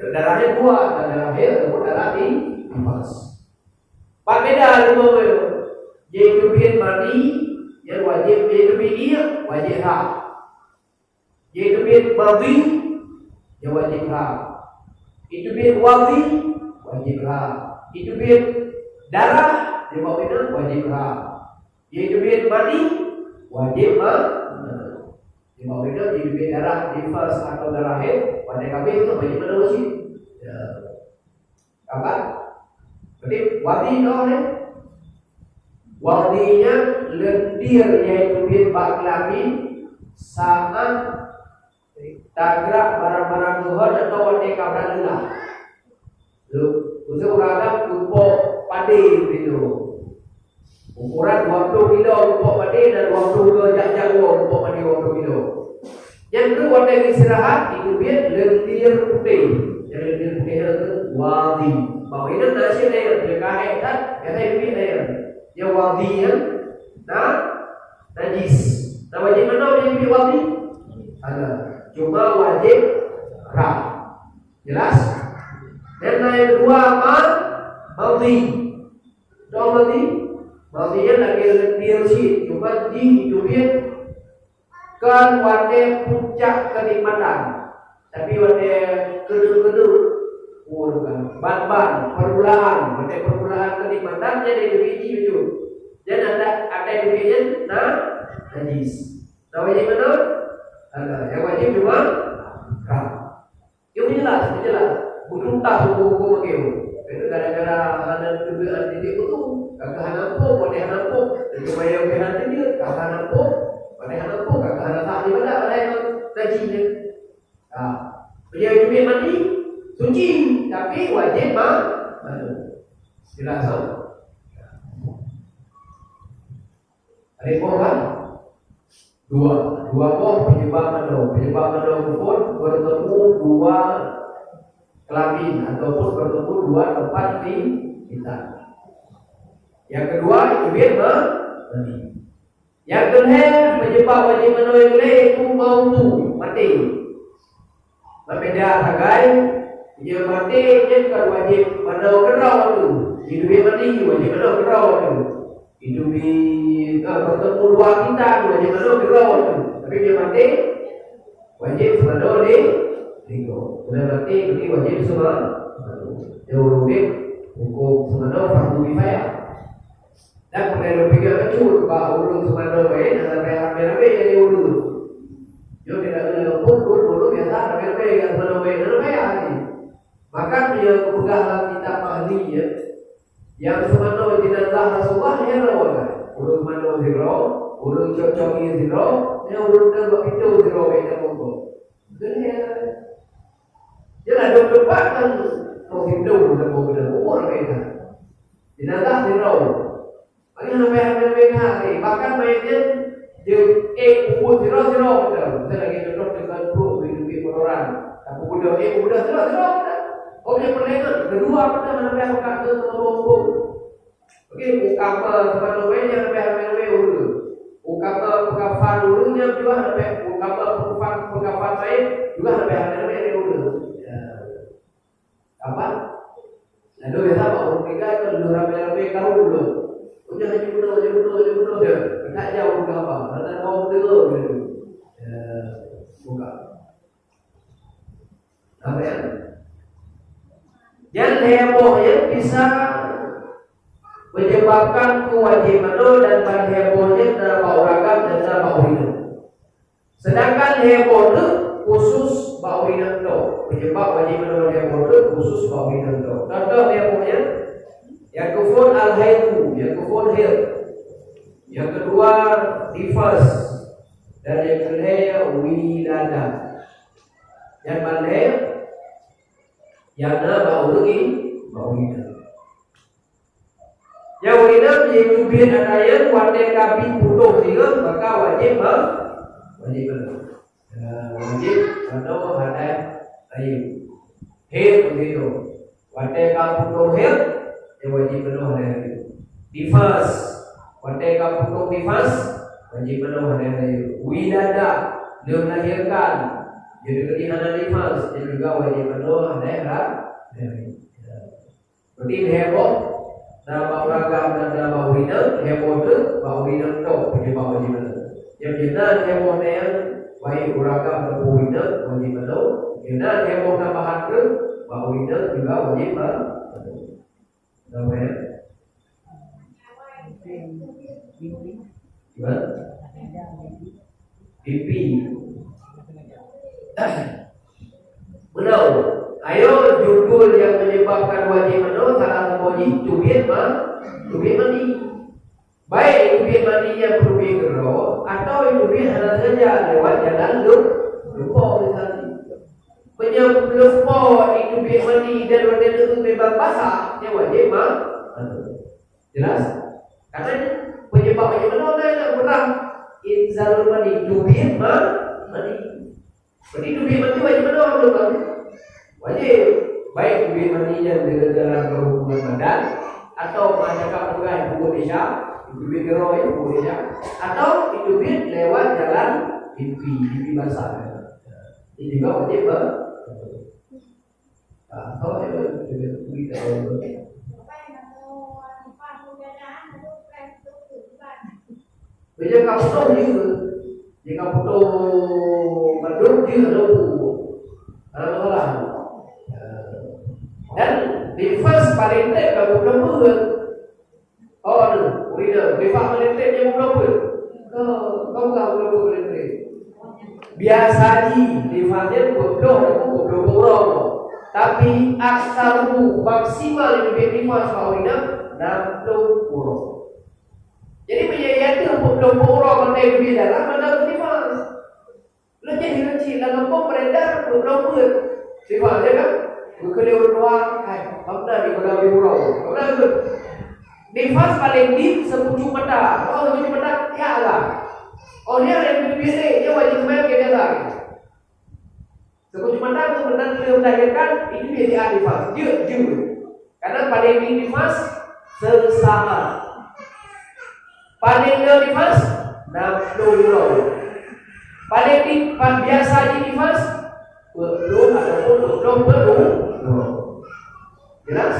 Darah nyan dua, darah lahé ataupun darah ni-, nifas. Pat beda lima nyoe. Jadi teubiet mani, nyan wajib, jadi teubiet iya, wajib ha. Iteubiet madhi, ya wajib ha. Iteubiet wadhi, wajib ha. Iteubiet darah, ya wajib ha. Iteubiet mani, wajib ha. Ya wajib, iteubiet darah nifas atau darah haid, watèe ka habéh tu wajib manoe cit. Ya. Apa? Berarti wadhi nyoe ni. Wadhi nyan lendir, yaitu teubiet bak kelamin saat tagrak barang-barang luhon atau watèe ka brat lelah. Lu, khusus ureueng Adam geupok padé begitu. Ukuran dua puluh kilo geupok padé dan dua puluh kilo jak-jak woe geupok padé dua puluh kilo. Nyang keu watèe istirahat, iteubiet lendir putéh. Nyang lendir putéh nyan keu wadhi. Bak inong na cit air, dia kahek that, biasa iteubiet air. Nyang wadhi nyan na najis. Na wajib manoe iteubiet wadhi? Hana. Cuma wajib ha. Jelas? Dan na nyang keudua ma-, madhi. Tahu madhi? Madhi nyan lagèe lendir cit, cuma jih iteubiet kon watèe puncak keunikmatan, tapi watèe keudeuh-keudeuh, ban-ban, permulaan, watèe permulaan keunikmatan nyan iteubiet jih bacut. Dan ada, ada iteubiet nyan na najis. Na wajib manoe? Hana. Nyang wajib cuma ha. Nyoe jeulaih, jeulaih. Beutuntas huköm-huköm agama. Itu gara-gara hana teubiet anti dia betul. Kakak hana pun, boleh hana pun. Itu bayar pihak dia, kakak hana pun, boleh hana pun, kakak hana tak ibadah, boleh hana najis dia. Ha. Dia teubiet mandi, suci, tapi wajib ma-, mandi. Jelas, ha? Ada boh kan? Dua. Dua boh penyebab manoe. Penyebab manoe pun bertemu dua kelamin ataupun bertemu dua tempat di kita. Yang kedua, iteubiet ma-, mani. Yang kelhèe, penyebab wajib manoe nyang lhèe yaitu mautu, maté. Beubeda sagai, nyang maté nyan ka wajib manoe keudroe tu. Iteubiet mani wajib manoe keudroe tu. Iteubiet, eh, bertemu dua kita wajib manoe keudroe tu. Tapi nyang maté wajib seumanoe lé-, lé gob. Nyang maté berarti wajib seuma-, seumanoe. Nyang ureueng udép huköm seumanoe fardu kifayah. Dan peureulèe lôn peugah bacut bak ureueng seumanoe manyét hana payah ramé-ramé jadi ureueng. Nyoe keunan ureueng pun, ureueng biasa ramé-ramé ngon seumanoe manyét hana payah lé. Maka meunyoe geupeugah lam kitab Mahdi nyan, nyang seumanoe jenazah Rasulullah nyan droe. Ureueng seumanoe sidroe, ureueng cok-cok ngieng sidroe, nyan ureueng deuh bak pintoe sidroe bak lam bungkôh. Beutôi nyan. Nyan ladôm teumpat ngon sidroe lam bungkôh, umur beda. Jenazah sidroe. Paling hana payah ramé-ramé that, eh, bahkan manyét nyan, eh, ubit sidroe-sidroe, beutôi. Misalnya lagèe contoh deungon trok, duit-duit kotoran. Tapi ubit, eh, ubit sidroe-sidroe, beutôi. Oh, nyang peureulèe nyan, keudua, beutôi, hana payah buka keu sombong-sombong. Oke, u kafan seumanoe manyét nyan hana payah ramé-ramé ureueng. U kafan, u kafan ureueng nyan juga hana payah, u kafan, u kafan, u kafan manyét juga hana payah ramé-ramé ureueng. Ya. Kapan? Lalu biasa bak ureueng tinggai kan lheueh ramé-ramé karu lom. Udah hana bunoe, hana bunoe, hana bunoe je. Ingat jauh ureueng apa? Rata kaum deungoe gitu. Ya, buka. Apa ya? Nyan lhèe boh nyan bisa menyebabkan keu wajéb manoe dan ban lhèe boh nyan na bak ureueng agam dan na bak ureueng inong. Sedangkan lhèe boh teuk khusus bak ureueng inong tok. Penyebab wajéb manoe lhèe boh teuk khusus bak ureueng inong tok. Contoh lhèe boh nyan, nyang keuphôn al-haidu, nyang keuphôn haid. Nyang keudua nifas, dan nyang keulhèe wiladah. Nyang ban lhèe nyang na bak ureueng, bak ureueng inong. Nyang ureueng inong jiteubiet ata nyan watèe ka bit putôh singoh, maka wajéb ma-, wajéb manoe. Ya, wajéb manoe hadai rayeuk. Haid begitu. Watèe ka putôh haid, ya wajéb manoe hadai rayeuk. Nifas. Watèe ka putôh nifas, wajéb manoe hadai rayeuk. Wiladah, lheuh melahirkan, jadi hana nifas, nyan juga wajéb manoe hadai ra-, hadai rayeuk. Berarti lhèe boh, na bak ureueng agam dan na bak ureueng inong, lhèe boh teuk bak ureueng inong tok penyebab wajéb manoe. Nyang beuna lhèe boh nyan, baik ureueng agam ataupun ureueng inong, wajéb manoe. Nyang na lhèe boh tambahan teuk, bak ureueng inong juga wajéb ma-, manoe. Dah payah? Gimana? Pipi. Betul. Ayo, judul yang menyebabkan wajib manoe salah satu jih teubiet ma-, teubiet mani. Baik teubiet mani nyang teubiet keudroe, atau teubiet hana sengaja lewat jalan lu-, lupa misalnya. Meunyoe lupa teubiet mani dan watèe teubiet basah, nyan wajib ma-, manoe. Jelas? Karena penyebab wajib manoe na, na beurah inzalul mani, teubiet ma-, mani. Berarti teubiet mani wajib manoe, betul kan? Wajib. Baik teubiet mani nyan dengan jalan berhubungan badan, atau macam peugah pukul Isya, teubiet keudroe pukul Isya, atau teubiet lewat jalan mimpi, mimpi basah. Ini juga wajib ber-, Ah, tahu ya, dia, dia, dia, dia, dia. Bila ka putôh dia, dia ka putôh mandum dia ada buku. Ada masalah. Dan nifas paling tak ka putôh pun. Oh, anu, ureueng inong, nifas paléng trép nyan peuet ploh peuet? Ka, ka peugah peuet ploh peuet paléng trép. Biasa jih nifas nyan peuet ploh, peuet ploh uroe. Tapi aksaruhu, maksimal nyang teubiet nifas bak ureueng inong, nam ploh uroe. Jadi, meunyoe ateueh peuet ploh uroe mantong teubiet darah, mantong nifas. Lôn jadi lôn cit lam gampông beredar peuet ploh peuet. Sifat dia kan? Meukeuleueng ureueng dua, hai, bak na di peugah ureueng. Bak na tu. Nifas paléng dit seukucut mata. Oh, seukucut mata, ya Allah. Oh, dia yang lebih pilih, dia wajib main ke biasa. Seukucut mata tu benar dia melahirkan, itu dia nifas. Jeuet, jeuet. Karena paléng dit nifas seusaat. Paléng le nifas nam ploh uroe. Paléng di, pa-, biasa jih nifas peuet ploh ataupun dua ploh peuet uroe. Jelas?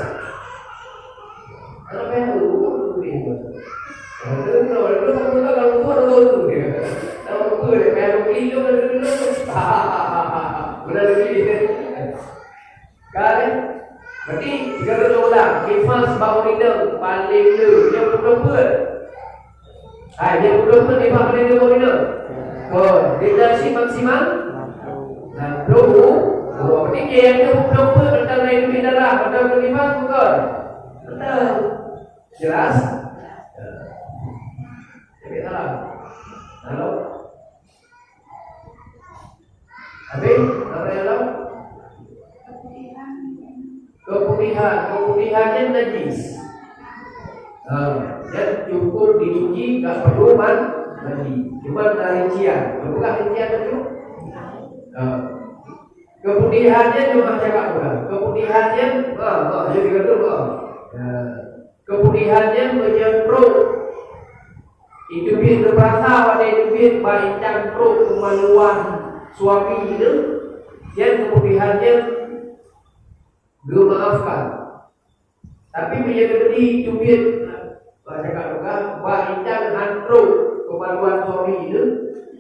Kalau payah urut, urut ni. Kalau urut, urut, urut, urut, urut, urut, urut, urut. Kalau urut, urut, urut, urut, urut. Benar, benar. Kan? Berarti, tiga kali ulang. Nifas bak ureueng inong paléng le. Nyoe peuet ploh peuet. Hai, nyoe peuet ploh peuet nifas paléng le bak ureueng inong. Kon, dia cit maksimal? Nam ploh. Oh, berarti dia yang peuet ploh peuet, mantong na teubiet darah, mantong na nifas, bukan? Betul. Jelas? Ya. Jadi salah. Lalu? Habis? Apa yang lalu? Keputihan. Keputihan nyan najis. Ha, nyan cukup dicuci, tak perlu man-, mandi. Cuma ada rincian. Apakah rincian tu? Ha. Keputihan nyan cuma cakap orang. Keputihan nyan, ha, ha, jadi kata, ha. Ha. Keputihan nyan meunyoe trok. Itu pih teupeurasa watèe itu pih bak intan trok keumaluan suami nyan, nyan keputihan nyan geumaafkan. Tapi meunyoe teubri itu pih, bak cakap peugah, bak intan han trok keumaluan suami nyan,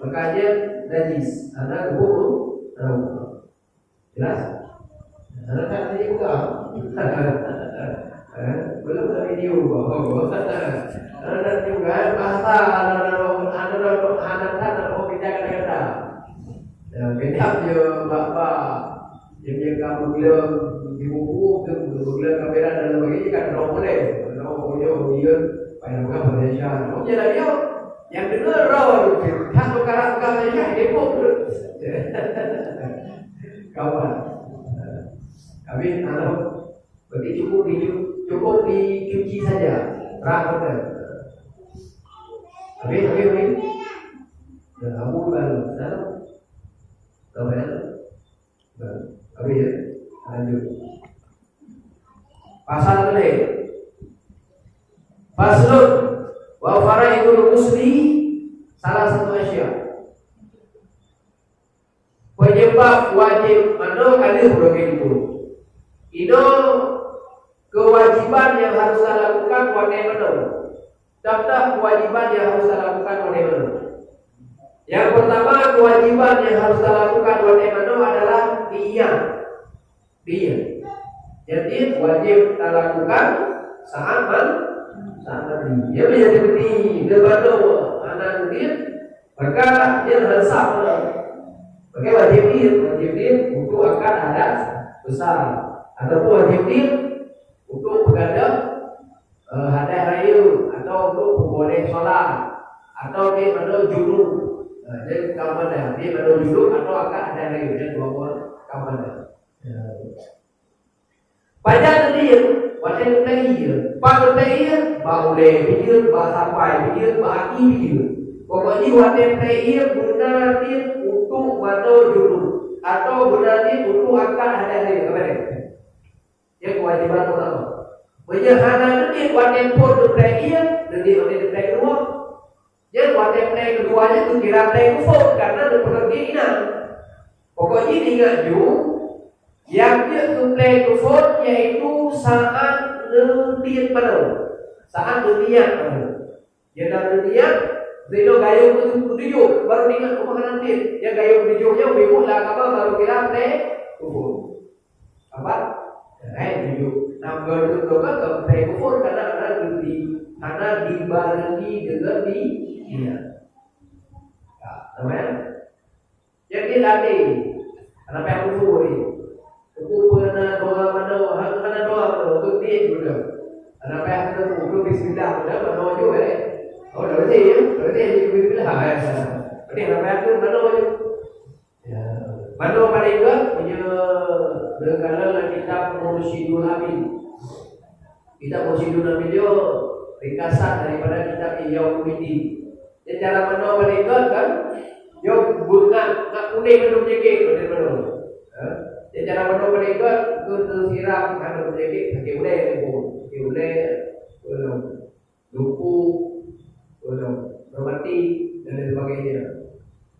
maka nyan najis. Hana geubôh reueng. Jelas? Hana that tajak peugah. Eh, belum ada video. Ada juga bahasa, ada, ada, ada, ada, ada, ada, ada, ada, ada, Ya, beda je bak-bak. Dia punya kamu bilang di buku tu, bilang kamera dan sebagainya kan, orang boleh. Orang boleh, dia payah pegang Malaysia. Orang je lah dia. Yang dengar roh tu, tak perkara pegang Malaysia, dia pun. Kawan. Habis, lalu, berarti cukup di, cukup dicuci saja. Rah betul. Habis, habis, habis. Dah lama kan. Dah. Dah, dah. Nah, habis ya. Lanjut. Pasal keudeh. Faslun wa faraidul ghusli salasatu asya. Penyebab wajib manoe ka lheueh beurangkat itu. Inoe kewajiban yang harus dilakukan watée manoe. Contoh kewajiban yang harus dilakukan watée manoe. Yang pertama, kewajiban yang harus dilakukan watée manoe adalah niat. Niat. Jadi wajib dilakukan saat man-, saat mandi. Ya, bila jadi mandi, dia baru anak duit, maka dia harus sah. Maka wajib niat, wajib niat untuk angkat hadas besar. Ataupun wajib niat untuk peugadang, eh, hadas rayeuk atau untuk peuboleh solat atau di mana junub. Eh, jadi kaum mada, di mana junub atau angkat hadas rayeuk, jadi dua buah kaum mada. Ya. Pajan dia, watée geutaiya, pat geutaiya, bak ulée pijeuet, bak sapai pijeuet, bak aki pijeuet. Pokok jih watée geutaiya beuna niat untuk manoe junub atau beuna niat untuk angkat hadas rayeuk. Apa dia? Nyan kewajiban ulama. Meunyoe hana neudiek watée phon neupreh ié, neudiek watée neupreh keudua. Nyan watée preh keudua nyan geukira preh keu phon, karena neupeugah inan. Pokok jih ingat ju, nyang jeuet keu preh keu phon yaitu saát neudiek manoe, saát neuniat manoe. Nyang na neuniat, sidroe gayông keu tujoh, baru ingat, "Oh, hana neudiek." Nyang gayông keu tujoh nyan, ubé buet lam agama baru kira preh keu phon. Apa? Hai, tujoh. Nah, baru tujoh kan, kalau preh keu phon, karena hana di, hana dibarengi deungon di, iya. Nah, teman. Jadi tadi, hana payah kufur ni. Kufur pernah doa mana, hana, hana doa mana, tu dia juga. Hana payah kufur, tu bismillah, mana, mana juga, eh. Oh, dah bersih, ya? Dah bersih, jadi bismillah, eh. Berarti hana payah kufur, mana juga. Ya. Mana paling gét, punya, deungon lam kitab Mursyidul Amin. Kitab Mursyidun Nabi nyoe ringkasan daripada kitab Ihya Ulumuddin. Jadi cara manoe paléng gét kan, nyoe beungat, ngat puléh mandum penyakit, paléng manoe. Ha? Jadi cara manoe paléng gét, keu teusiram, kan mandum penyakit, sakét ulée, sakét ulée, belum. Lupu, belum. Rematik, dan lain sebagainya.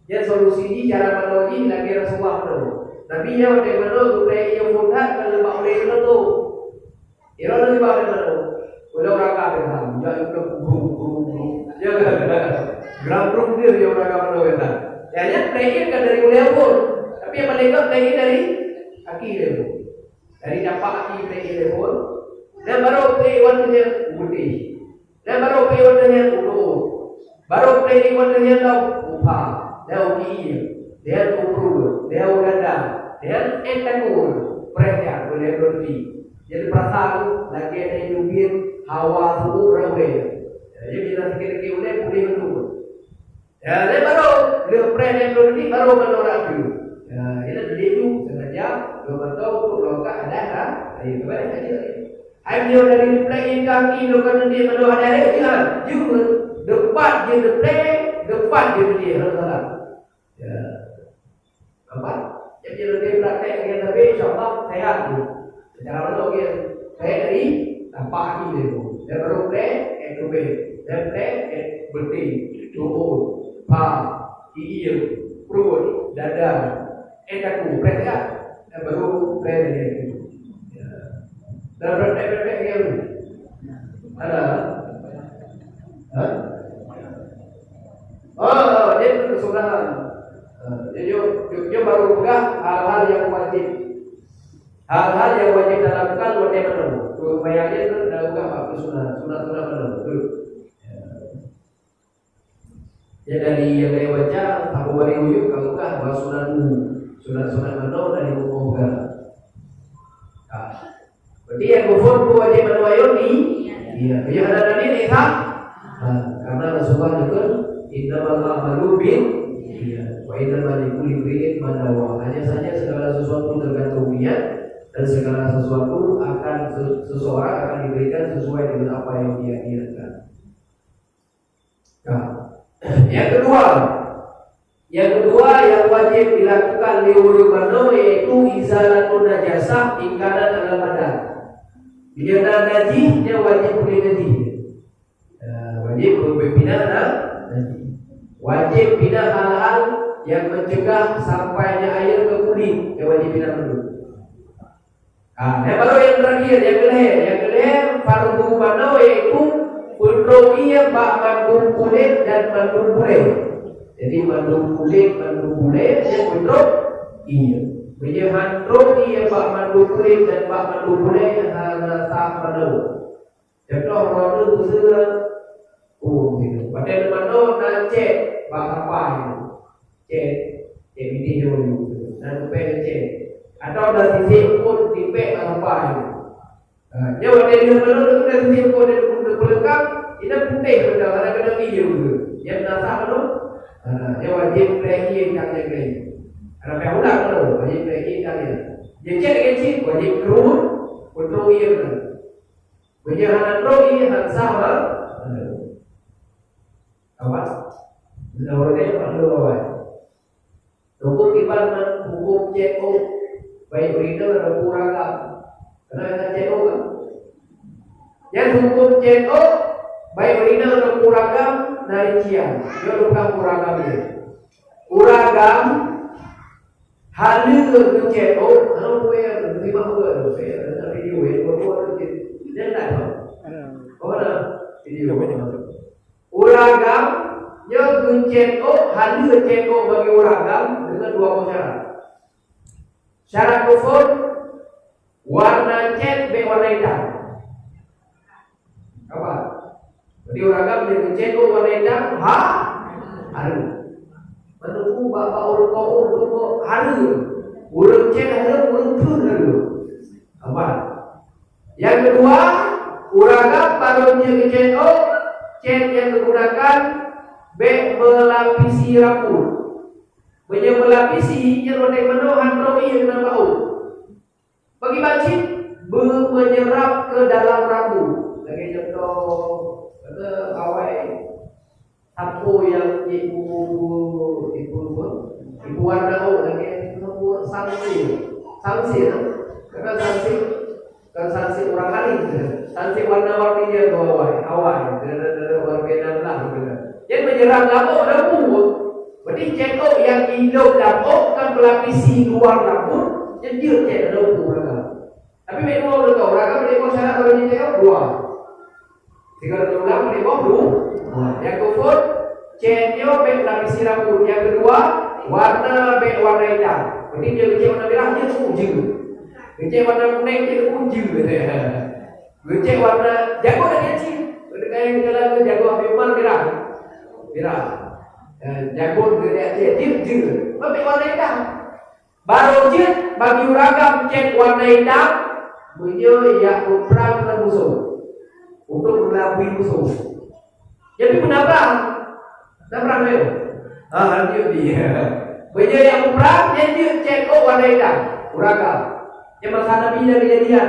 Jadi solusi jih, cara manoe jih lagée Rasulullah manoe. Nabi nyan watée manoe geupeugah ié phon that, kon leubak ulée meunoe. Iroh lôn iba lé manoe. Udah uraka biasa, jak ikut grum, grum, grum. Ya kan? Gram grum dia, dia uraka manoe biasa. Ya, ya, play kan dari ulée pun. Tapi yang paling gét play dari kaki dia pun. Dari tapak kaki play dia pun. Dan baru play wan dia putih. Dan baru play wan dia putih. Baru play wan dia lom upah. Dia uki. Dia ukur. Dia udada. Dia entakul. Perhatian boleh berhenti. Jadi perasaan lagi ada nyubit hawa suhu ramai. Jadi bila sakit-sakit ulai pulih betul. Ya, dia baru dia preh dan berhenti baru menolak tu. Ya, dia dah duduk tu sengaja dua mata untuk longkak ada ha. Ayo kembali saja. Hai dia dari plek kaki lo kan dia menolak ada ya. Juga depan dia plek, depan dia dia salah. Ya. Nampak? Jadi, lebih praktek dengan Nabi, insya Allah, sehat tu. Secara mana dia? Saya dari tampak hati dia tu. Dan baru plek, eh, tubéh. Dan plek, eh, beting, tubuh, pam, iéu, perut, dada, eh, kaku, plek sehat. Dan baru plek dari itu. Ya. Dan praktek-praktek dia tu. Ada? Ha? Oh, dia tu kesudahan. Ha, dia, dia, dia baru peugah hal-hal yang wajib. Hal-hal yang wajib dilakukan Sunat-sunat mana? Betul. Ya. Ya, dari yang saya baca, Abu Bakar Uyub, kalau enggak, bahwa sunat, sunat-sunat mana dari umur. Nah. Berarti yang kufur tu wajib manoe ayôn ni? Iya. Iya, ada Nabi Isa. Nah, karena Rasulullah juga, "Innamal a'malu bin, iya. Wa innama likulli imri'in ma nawa." Hanya saja segala sesuatu tergantung niat, dan segala sesuatu akan se-, seseorang akan diberikan sesuai dengan apa yang dia niatkan. Nah, yang kedua, yang kedua yang wajib dilakukan lé ureueng manoe yaitu izalatun najasah in kanat alal badan. Bila na najih, dia wajib puléh najih. Eh, wajib beupinah na-, najih. Wajib pinah hal-hal yang mencegah sampainya air ke kulit, dia wajib pinah dulu. Ah, dan baru yang terakhir, yang kelhèe. Yang kelhèe, fardu manoe, yaitu peutrok ie bak mandum kulét dan mandum bulèe. Jadi, mandum kulét, mandum bulèe, nyan peutrok ie. Meunyoe han trok ie bak mandum kulét dan bak mandum bulèe, hana sah manoe. Contoh, droeneuh beuseuôt, oh, situ. Watèe neumanoe na cèt bak sapai nyoe. Cèt, cèt bintéh nyoe, na leupèh cèt. Atawa na sisek phôn tipèk bak sapai nyoe. Ha, nyoe watèe neumanoe na sisek phôn neupeuleuka, inan putéh mantong, hana keunong ie. Nyan na sah manoe? Hana, nyoe wajéb plèh ie nyang lagèe nyan. Hana payah ulang manoe, wajéb plèh ie nyang lagèe nyan. Nyoe cèt lagèe cit, wajéb kruet, peutrok ie meunan. Meunyoe hana trok ie, hana sah, ha? Hana. Apa? Hana ureueng laén, hana ureueng laén. Huköm kiban nan huköm cèt ôk, baik urinel ataupun ragam. Keunan na cèt ôk, kan? Nyan huköm cèt ôk, baik urinel ataupun ragam, na rincian. Nyoe bukan uragam nyan. Uragam, haleue geucèt ôk, hana peue, teurimong peue, peue, na video, ya, dua buah tu cit. Nyan na, ha? Ada. Oh, na video. Ada. Uragam, nyoe geucèt ôk, haleue cèt ôk bagi uragam deungon dua boh syarat. Syarat keuphôn, warna cèt bèk warna itam. Apa? Berarti uragam nyang geucèt ôk warna itam, ha? Hareuem. Meunurot bak-bak ureueng kafé, ureueng kafé hareuem. Ureueng cèt hareuem, ureueng peuet hareuem. Apa? Nyang keudua, uragam barô jeuet geucèt ôk, cèt nyang geugunakan bèk meulapisi rambôt. Meunyoe meulapisi, nyan watèe manoe han trok ie keunan bak ôk. Bagi bak cit, beu menyerap ke dalam rambut. Lagèe contoh, kata awai sampo nyang ibu, ibu, ibu warna ôk lagèe sampo sangsil. Sangsil, kata sangsil, bukan sangsil urang alim. Sangsil warna-warni nyang tu awai, awai. Kena, kena, warna merah, kena. Jadi menyerap lam ôk, lam ôk. Berarti cèt ôk nyang ilop lam ôk kan melapisi luar rambut, jadi cèt lam ôk. Tapi bèk dua ureueng kafé, uragam bèk dua syarat bagi jeuet cèt ôk, dua. Sigoe ureueng bèk dua, dua. Nyang keuphôn, cèt nyoe bèk lapisi rambôt. Nyang keudua, warna bèk warna itam. Berarti nyoe geucèt warna mirah, jeuet su jeuet. Geucèt warna kunéng, jeuet su jeuet. Geucèt warna jago dah nyan cit. Geucèt jago Habib Umar mirah. Mirah. Eh, jago geucèt jeuet, jeuet. Bèk warna itam. Barô jeuet bagi uragam cèt warna itam, meunyoe jak peuprang ngon musoh. Untuk meulabui musoh. Jadi peunaprang. Naprang lé. Ah, lanjut dia. Meunyoe jak peuprang, nyan jeuet cèt ôk warna itam. Uragam. Nyan masa Nabi na keujadian.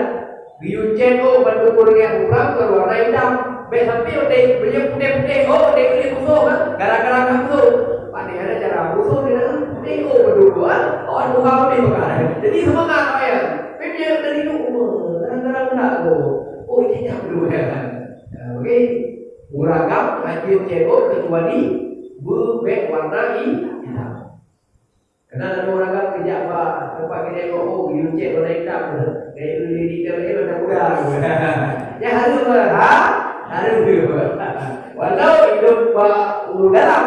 Geuyue cèt ôk bandum ureueng nyang muprang keu warna itam. Bèk sampoe udép, meunyoe putéh-putéh ôk, udép-udép musoh, kan? Gara-gara na musoh. Padahai cara musoh dia na putéh ôk bandum, kan? Oh, buka udép bukan. Jadi seumangat awak nyan. Tapi dia dari dulu, oh, gara-gara na ôk. Oh, ini nyan dulu, ya. Nah, oke. Uragam hanjeuet cèt ôk kecuali beu bèk warna i-, itam. Keunan uragam geujak bak teumpat keudè kopi, geuyue cèt warna itam. Gaya dulu di dalam ni warna muda. Ya, harus, ha? Harus. Walau hidup bak udara,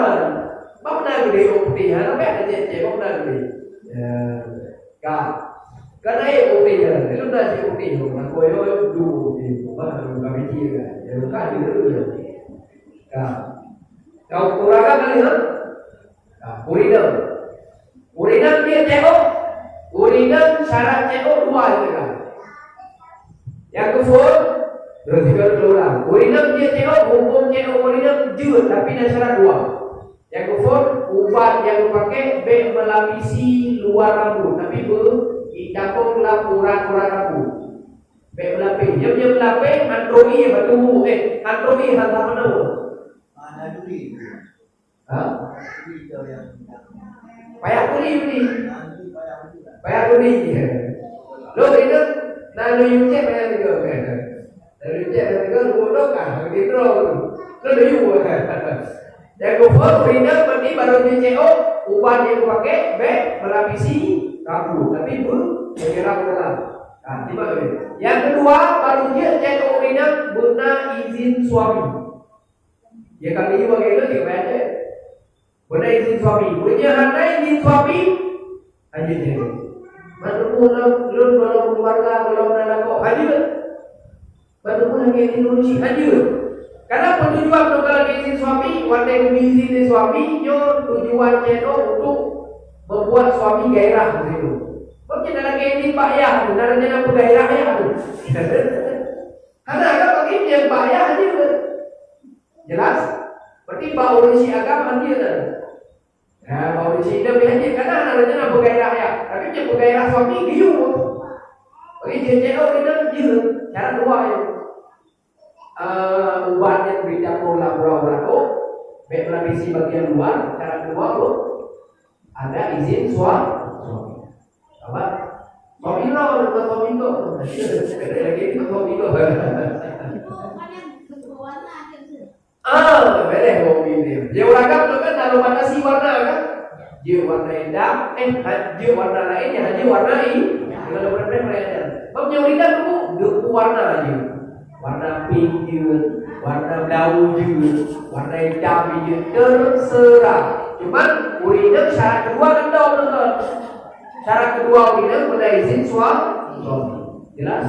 bak na geudè kopi, ha, tapi ada cèt-cèt, bak na geudè. Ya. Ka. Kan air putih kan? Itu dah air putih tu. Nak koyo dulu putih. Bah, kalau kami dia kan. Dia bukan dia dulu ya. Ka. Kau kurang kan kali ha? Ka. Ureueng inong. Ureueng inong dia C O. Ureueng inong syarat C O dua itu kan. Yang kufur, terus tiga dulu lah. Ureueng inong dia C O, hukum C O ureueng inong jeuet, tapi ada syarat dua. Yang kufur, ubat yang dipakai bek melapisi luar rambut, tapi ber-, dicampur lam urat-urat rambut. Bek melapis. Dia punya melapis, han trok ie batu, eh, han trok ie han sama nama. Mana duri? Ha? Payah turi ni. Payah turi. Lo itu, na lo yucek payah turi. Na lo yucek payah turi, lo dok ah, begitu lo. Lo lo yu. Yang kufur, ureueng inong mandi baru di C O, ubat yang dipakai bek melapisi rambut, tapi ber-, menyerap dalam. Ha, terima kasih. Yang kedua, baru dia C O ureueng inong beuna izin suami. Ya, kami juga kira dia baca. Beuna izin suami. Beuna hana izin suami, hanjeuet jeuet. Mantong lôn, lôn golom keluarga, golom na lakoe, hanjeuet. Mantong lagèe teknologi, hanjeuet. Karena tujuan tu kalau izin suami, watèe geubri izin lé suami, nyoe tujuan jih tu untuk membuat suami gairah di situ. Mungkin lagèe izin bak yah tu, na rencana peugairah yah tu. Karena kan bagi dia bak yah hanjeuet. Jelas? Berarti bak ureueng syiah agama dia dah. Nah, bak ureueng syiah dia boleh haji, karena anak raja nak bergairah ya. Tapi dia bergairah suami dia. Bagi dia cek oh dia dia cara dua ya. Uh, ubat yang beri dapur lah pura-pura tu, baik melapisi bagian luar, cara kedua tu ada izin suami. Apa? Suami lo, bukan suami kau. Lagi itu suami kau. Ah, boleh mobil dia. Dia urang agam tu kan lalu batasi warna kan? Dia warna hitam, eh, ha-, dia warna lain, dia hanya warna hi-, kalau warna merah dia. Bab yang hitam tu, dia warna aja. Warna pink je, warna blau je, warna hitam je, terserah. Cuman, ureueng syarat kedua kan dah betul. Syarat kedua ureueng kena izin sua-, suami. Jelas?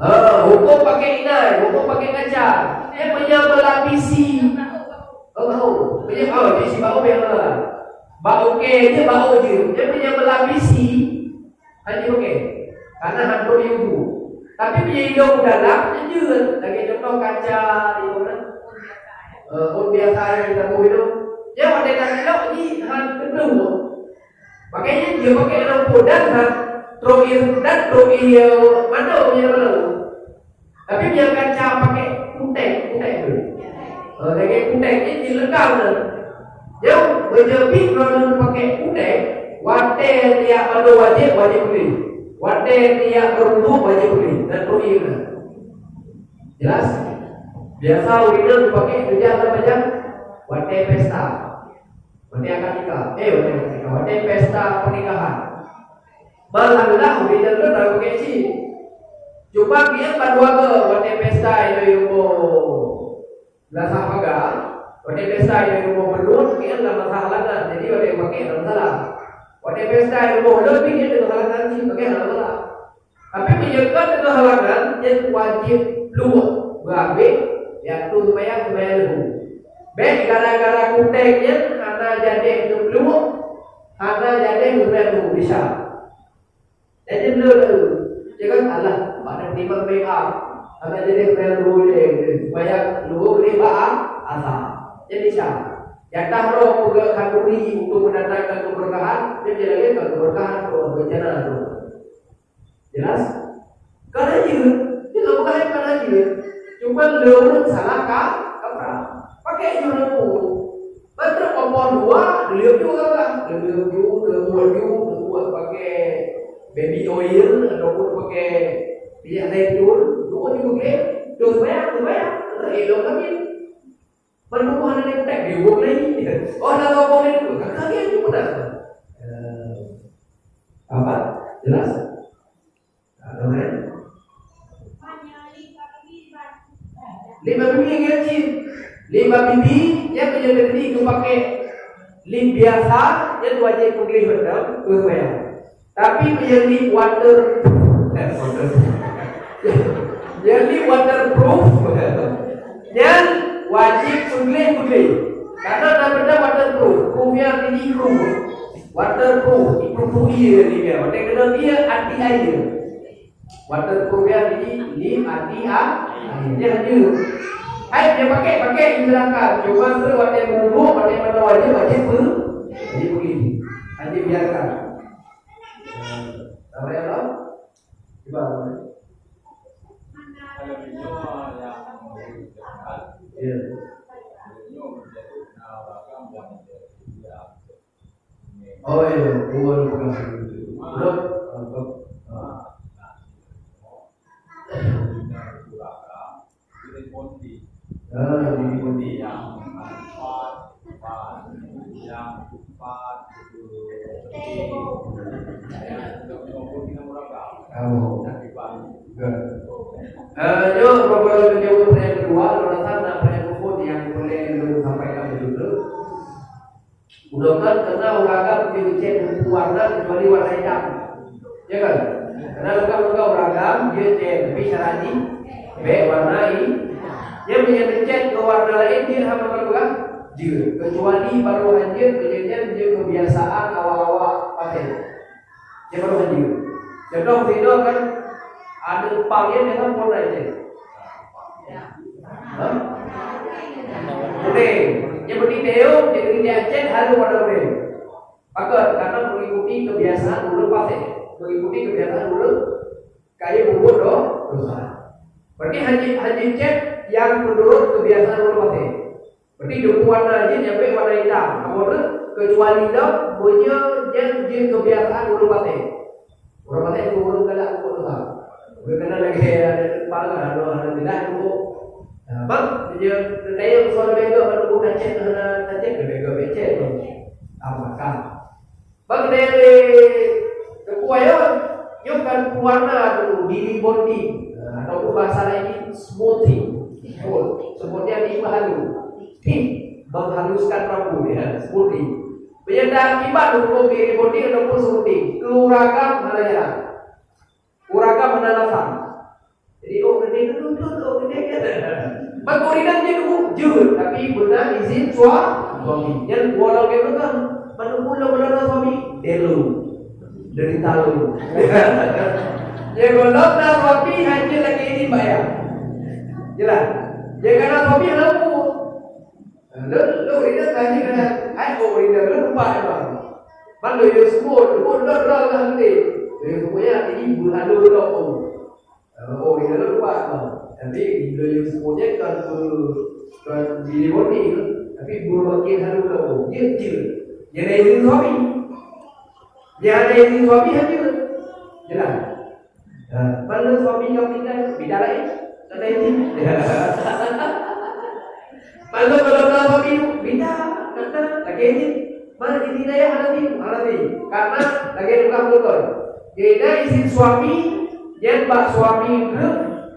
Ha, hukum pakai inai, hukum pakai kaca. Dia punya melapisi. Oh, bau. Punya bau, dia si bau yang mana? Bau ke je, bau je. Dia punya melapisi. Hanya okey. Karena hantu ilmu. Tapi dia hidup dalam, dia je. Lagi contoh kaca, dia mana? Eh, pun biasa yang kita tahu itu. Dia pada tak elok ni, han kedua. Makanya dia pakai lampu dan ha, trok ie dan trok ie mana punya mana. Tapi dia kaca pakai kutek, kutek tu. Ha, lagi kutek ni dilengkap tu. Dia berjepit kalau pakai kutek, watèe tiap pada wajib, wajib beli. Watèe tiap berwuduk, wajib beli. Dan trok ie tu. Jelas? Biasa ureueng dipakai kerja apa jam? Watèe pesta. Watèe akad nikah. Eh, watèe akad nikah. Watèe pesta pernikahan. Malah lah, udah jalan dah pakai cik. Cuma dia bandua ke, watèe pesta itu ilmu. Belasah paga. Watèe pesta itu ilmu menurut, dia lah masalah langan. Jadi, watèe pakai dalam salah. Watèe pesta ilmu lebih, dia dalam salah ngaji, pakai dalam salah. Tapi meunyoe ka teungoh halangan, nyan wajéb pluek beurabeh, yaitu seumayang, seumayang leuhô. Bék gara-gara kuténg nyan hana jadi neupluek, hana jadi neupluek bisa. Jadi leuhô, ya kan? Alah, pada terima make up. Hana jadi neupluek leuhô, seumayang leuhô lé bak asa. Jadi bisa. Nyata roh peugah khanduri untuk mendatangkan keberkahan, dia jadi lagi keberkahan untuk bencana tu. Jelas? Ka na jeuet. Dia ka peugah ka na jeuet. Cuma lé ureueng salah ka, kaprah. Pakai jeuet lampu. Mantong kompor dua, leueb ju ka. Leueb ju, leueb ju, leueb pakai baby oil ataupun pakai minyak zaitun, dua ju pakai. Terus bayar, terus bayar. Elok lagi. Ban tuboh hana neutek, diuweueng lé. Oh, hana tuboh lé tu. Kakak dia tu pernah. Eh, apa? Jelas? Ada lain? Lima bibi yang cit. Lima bibi, dia punya negeri tu pakai. Lip biasa, nyan wajéb peugleh mantong, keu seumayang. Tapi meunyo lip water, eh, water. Meunyo lip waterproof, nyan wajéb peugleh-peugleh. Karena na meunan waterproof, proof nyan artinya proof. Waterproof, proof ie nyan. Watèe keunoe ie anti air. Waterproof nyan artinya lip anti a-, air. Nyan jeuet. Hai, dia pakai, pakai, silakan. Cuma tu watèe meuwudhu, watèe meunan wajéb, wajéb peugleh. Wajéb peugleh. Hana biarkan. Apa ya, Bang? Cuba. Ya. Oh, ya, dua orang pegang. Udah? Ah. Ah, di Ponti. Oh. Good. Eh, nyoe, Bapak Ibu, pertanyaan kedua, alasan apa yang pun yang boleh disampaikan dulu. Mudah-mudahan karena ureueng agam dia cèt buku warna kecuali warna hitam. Ya kan? Karena leuka-leuka ureueng agam dia cèt, tapi syarat jih bèk warna hi-, dia punya cèt ke warna lain dia hana peugah jeuet. Kecuali baru hanjeuet kejadian dia kebiasaan awak-awak pakai. Dia baru hanjeuet. Contoh sinoe kan ada pang yang dengan warna cèt. Hah? Kuning. Yang penting dia, yang penting dia cèt harus warna kuning. Pakon, karena mengikuti kebiasaan ureueng paséh. Mengikuti kebiasaan ureueng kaya berbuat do-, dosa. Berarti hanya, hanya cèt yang menurut kebiasaan ureueng paséh. Berarti jeuet warna jih nyampe warna hitam. Apa tu? Kecuali dah punya yang jeuet kebiasaan ureueng paséh. Ureueng paséh itu ureueng galak buat dosa. Bukan lagi ada kepala, ada, ada tidak itu. Nah, bang, dia, dia yang soal bego, kalau bukan cèt, ada cèt, bego becek tu. Apa kan? Bak dari teupeu nyoe, nyoe kan pewarna tu, di rebonding, ataupun bahasa lain ni smoothing. Smooth. Sebutnya di bahalu. Tip, menghaluskan rambut, ya, smoothing. Penyedang kiban hukum di rebonding ataupun smoothing. Keuragan mana jalan. Ureueng agam hana alasan. Jadi, oh, keuneuk duduk, oh, keuneuk kata. Bak ureueng inong jeuet, jeuet, tapi beuna izin sua-, suami. Nyan walau dia bukan, meunurot ulama suami, delu. Derita lu. Ya, kalau na suami, hanya lagi ini bayar. Jelas. Ya, karena suami hana hukum. Lôn, lôn ureueng inong ka jeuet keunan. Hai, oh, ureueng inong lôn lupa ya, Bang. Bang, lôn yue seumôt, seumôt lôn, lôn, lôn, lôn. Lôn yue seumôt nyan, jadi beuhalo lôn. Oh, ureueng inong lôn lupa, Bang. Tapi lôn yue seumôt nyan kon beu-, kon bili boni, tapi beumakin halo lôn. Jeuet, jeuet. Nyan na izin suami. Nyan na izin suami, hana jeuet. Jelas. Ha, kalau suami kau pindah, pindah lain. Kata ini. Kalau, kalau, kalau suami pindah, kata lagi ini. Mana ini daya hati, hati. Karena lagi bukan betul. Jadi izin suami, nyan bak suami tu,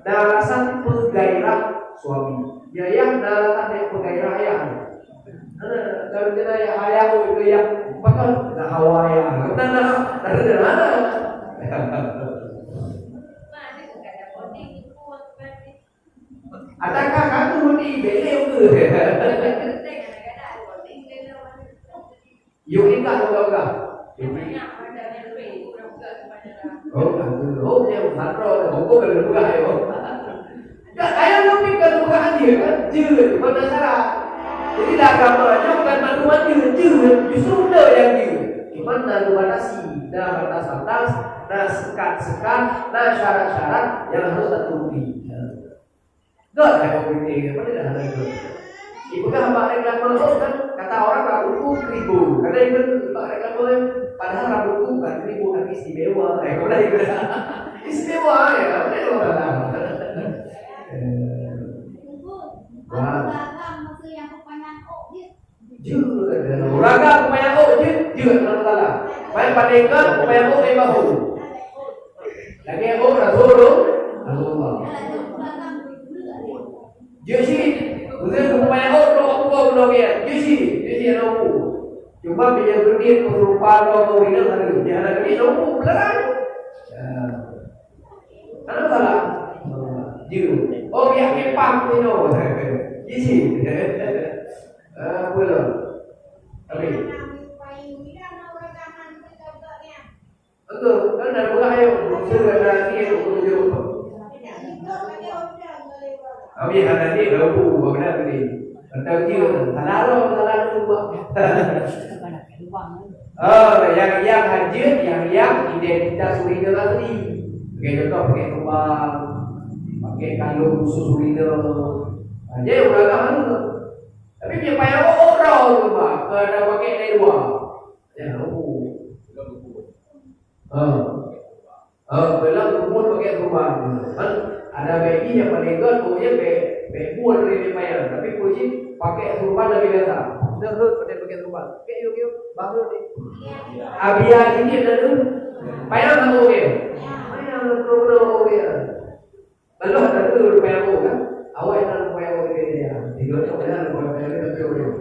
na alasan peugairah suami. Ya, ya, na alasan nyang peugairah ya. Nah, kalau kita ya, ayah, oh, itu ya, bahkan, nah, hawa ya. Nah, nah, nah, nah, nah, nah. Adakah kamu mudi bele ke? Yuk nikah moga-moga. Oh, aku, oh, dia besar, oh, oh, kalau buka, ya, oh. Dak, ayah lebih kalau buka hati, kan? Jeuet, mana syarat. Jadi, dah agama nyoe bukan maklumat jeuet, jeuet. Justru benda yang jeuet. Cuma na batasi, na batas-batas, na sekat-sekat, na syarat-syarat yang harus terpenuhi. Gak ada komite, apa dia dah ada tu? Ibu dah abang reklame, oh, kan? Kata orang, rambutku keribu. Kata ibu, abang reklame, padahal rambutku bukan keribu, tapi istimewa. Eh, kau dah ibu dah. Istimewa, ya, apa dia orang dah? Eh. Wah. Jeuet, ureueng agam peumayang ôk jeuet, jeuet Allah Taala. Payah pandai kan peumayang ôk di bahu. Lagèe ôk Rasul, Rasulullah. Jeuet cit. Beutôi peumayang ôk, dua puluh bulan lagi. Jeuet cit, jeuet cit, aneuk ôk. Kemudian kesurupan roh ureueng inong hari, dia hana keuneuk nunggu beularang. Ya. Hana masalah. Jeuet. Oh, biar kepang tu nyoe. Isi. Ah, apa lom? Habis. Betul, kan ada belah ayam. Betul, ada ni, betul, betul. Habis hana ni, dah buku, bukan ni. Entah dia, salah roh, salah tu, Pak. Oh, yang, yang hajat, yang, yang identitas ureueng asli. Pakai contoh, pakai kembang, pakai kalung khusus ureueng. Ha, jadi ureueng agam tu. Tapi dia payah orang tu, Pak, ke ada pakai dari luar. Ya, oh. Ha. Ha, dalam umur pakai serban. Kan ada baby yang paling gol, pokoknya be-, be buat dari dia payah. Tapi puji pakai serban lagi biasa. Dah hot pada pakai serban. Pakai yuk, yuk, baru ni. Abia ini ada tu. Payah tak okey? Payah, betul-betul okey. Kalau ada tu, payah kan? Awak yang payah okey dia. Tiga tu payah, payah, payah, payah, payah.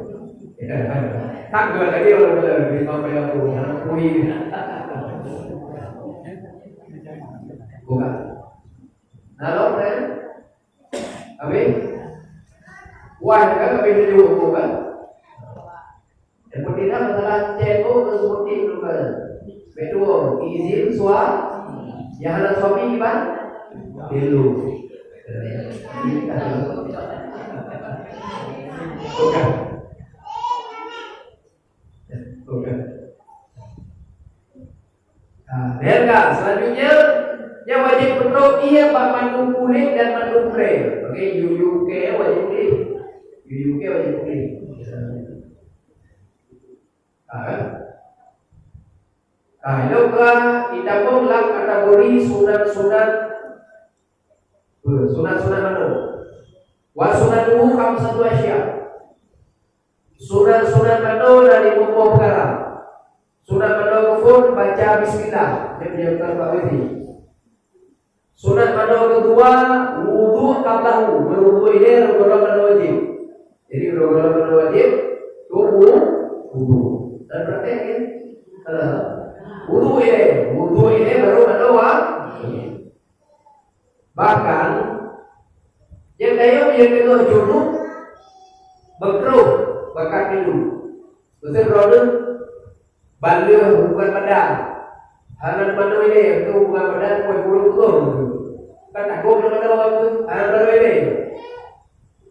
Tak ada lagi orang bilang, "Beri kau payah aku, jangan pui." Bukan. Lalu, kan? Habis? Wah, kan? Habis dia jawab, bukan? Yang penting dah masalah chat tu, tu sebutin dulu kan. Betul, izin sua-, yang ada suami, Iban? Dulu. Bukan. Bukan. Ha, lihat tak? Selanjutnya, yang wajib peutrok ia bak mandum kulét dan mandum pré. Okey, U U K wajib kulét. U U K wajib kulét. Ha, kan? Ha, nyoe ka itabong lam kategori sunat-sunat, eh, sunat-sunat manoe. Wa sunatuhu khamsatu asya. Sunat-sunat manoe na limong boh peukara. Sunat manoe keuphon baca bismillah, nyan meunyoe ka bak wudhu. Sunat manoe keudua, wudhu qablahu, meuwudhu ilée rot-rot manoe wajéb. Jadi rot-rot manoe wajéb, tu wu-, wudhu. Dan praktek kan? Ha. Wudhu ilée, wudhu ilée baru manoe wa-, Bahkan, nyang dayeuh nyang teungoh junub, meukruh bakat minum. Maksud droeneuh, ban lheueh hubungan badan. Hana manoe ilée, itu hubungan badan, buet buruk beutôi. Kan takot deungon manoe itu, hana manoe ilée.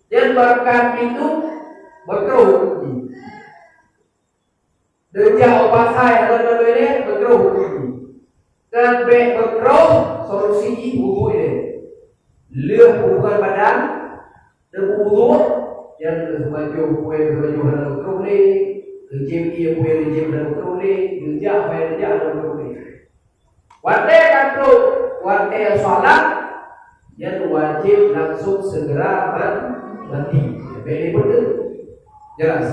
Nyan bakat minum, meukruh huköm jih. Neujak u pasai hana manoe ilée, meukruh huköm jih. Dan bék meukruh solusi jih wudhu ilée. Lheueh hubungan badan, neuwudhu, nyan seumajoh peue seumajoh hana meukruh lé, neujieb ié peue neujieb hana meukruh lé, neujak peue neujak hana meukruh lé. Watée ka trok watée salat, nyan wajéb langsung segera man-, mandi. Bék lé beutôi. Jelas?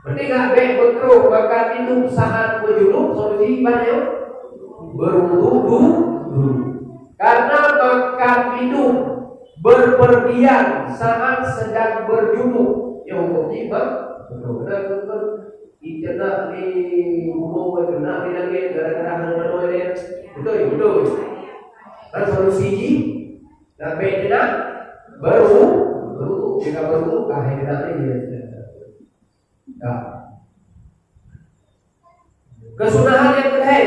Berarti nggak bék meukruh makan minum saat berjunub, solusi ibadah berwudu du-, dulu. Karena makan minum berpergian saat sedang berjunub, ya hukum jih beutôi. Beutôi. Ijeunak di bumoe, ijeunak di langét, gara-gara hana manoe ilée. Beutôi, beutôi. Dan solusi jih, dan bék ijeunak, baru, baru, jika baru, ah, ijeunak ni dia. Ya. Keusunahan nyang keuhai,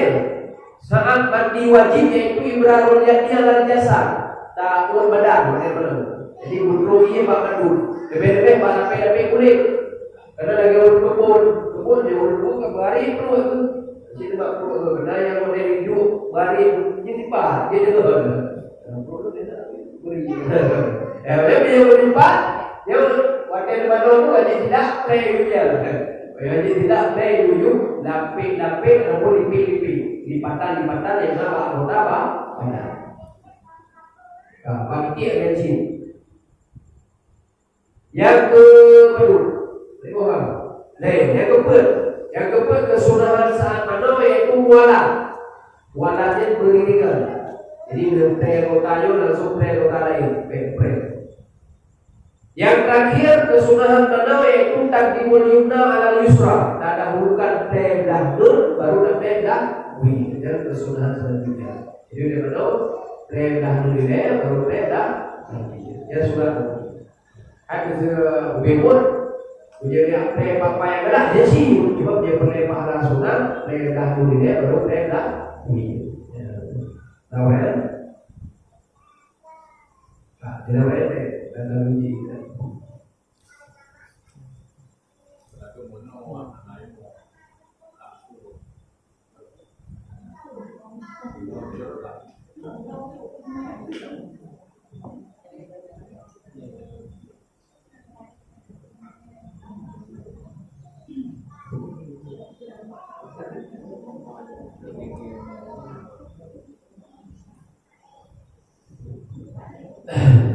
saat mandi wajéb, yaitu ibrarul yadi alal jasad, taun badan, bagaimana? Jadi, beutôi ié bak mandum, leubeh-leubeh bak lapék-lapék kulét. Karena lagèe ureueng keubon, keubon nyoe ureueng keubon kan beurari pruet tu. Cit nibak pruet tu, keunan nyang model iduek beurari, jih tipa, jih deungon. Nah, pruet tu dia tak beri. Eh, oleh dia berjumpa, dia watèe di bandum tu, wajib tidak play hujan. Wajib tidak play hujan, lapik-lapik ataupun lipik-lipik. Lipatan-lipatan nyang na bak anggota ba-, badan. Nah, bak tiek dan cit. Nyang keu-, Lain, nyang keupeuet. Nyang keupeuet keusunahan saat manoe yaitu mualah. Mualah nyan beuriringan. Jadi, neupreh anggota nyoe langsung preh anggota laén. Preh, preh. Yang terakhir, kesunahan manoe yaitu taqdimul yumna alal yusra. Tadahulukan plè blah nun, baru plè blah wie. Itu kesunahan selanjutnya. Jadi, dia manoe, plè blah nun ilèe, baru plè blah wie. Ya, sunat. Kan keu ubé buet, meunyoe dia plè papa nyang galak, dia si, cuma dia plè pahala sunat, plè blah nun ilèe, baru plè blah wie. Ya. Tahu, ya? Ah, tidak boleh, eh, dan lalu di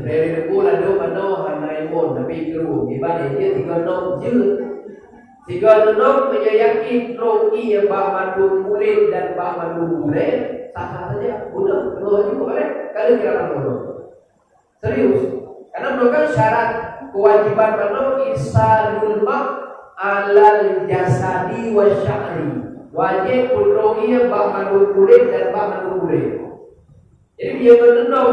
Dari Teungku ladôm manoe hana imun, tapi keu iban jih tiga nom jeuet. Tiga nom meunyoe yakin trok ie bak mandum kulét dan bak mandum gulèe, sah-sah saja. Guna, guna juga, kan? Kalau kira manoe. Serius. Karena merupakan syarat kewajiban manoe irsalul ma' alal jasadi wa sya'ri. Wajéb peutrok ie bak mandum kulét dan bak mandum gulèe. Jadi, meunyoe meuteunong,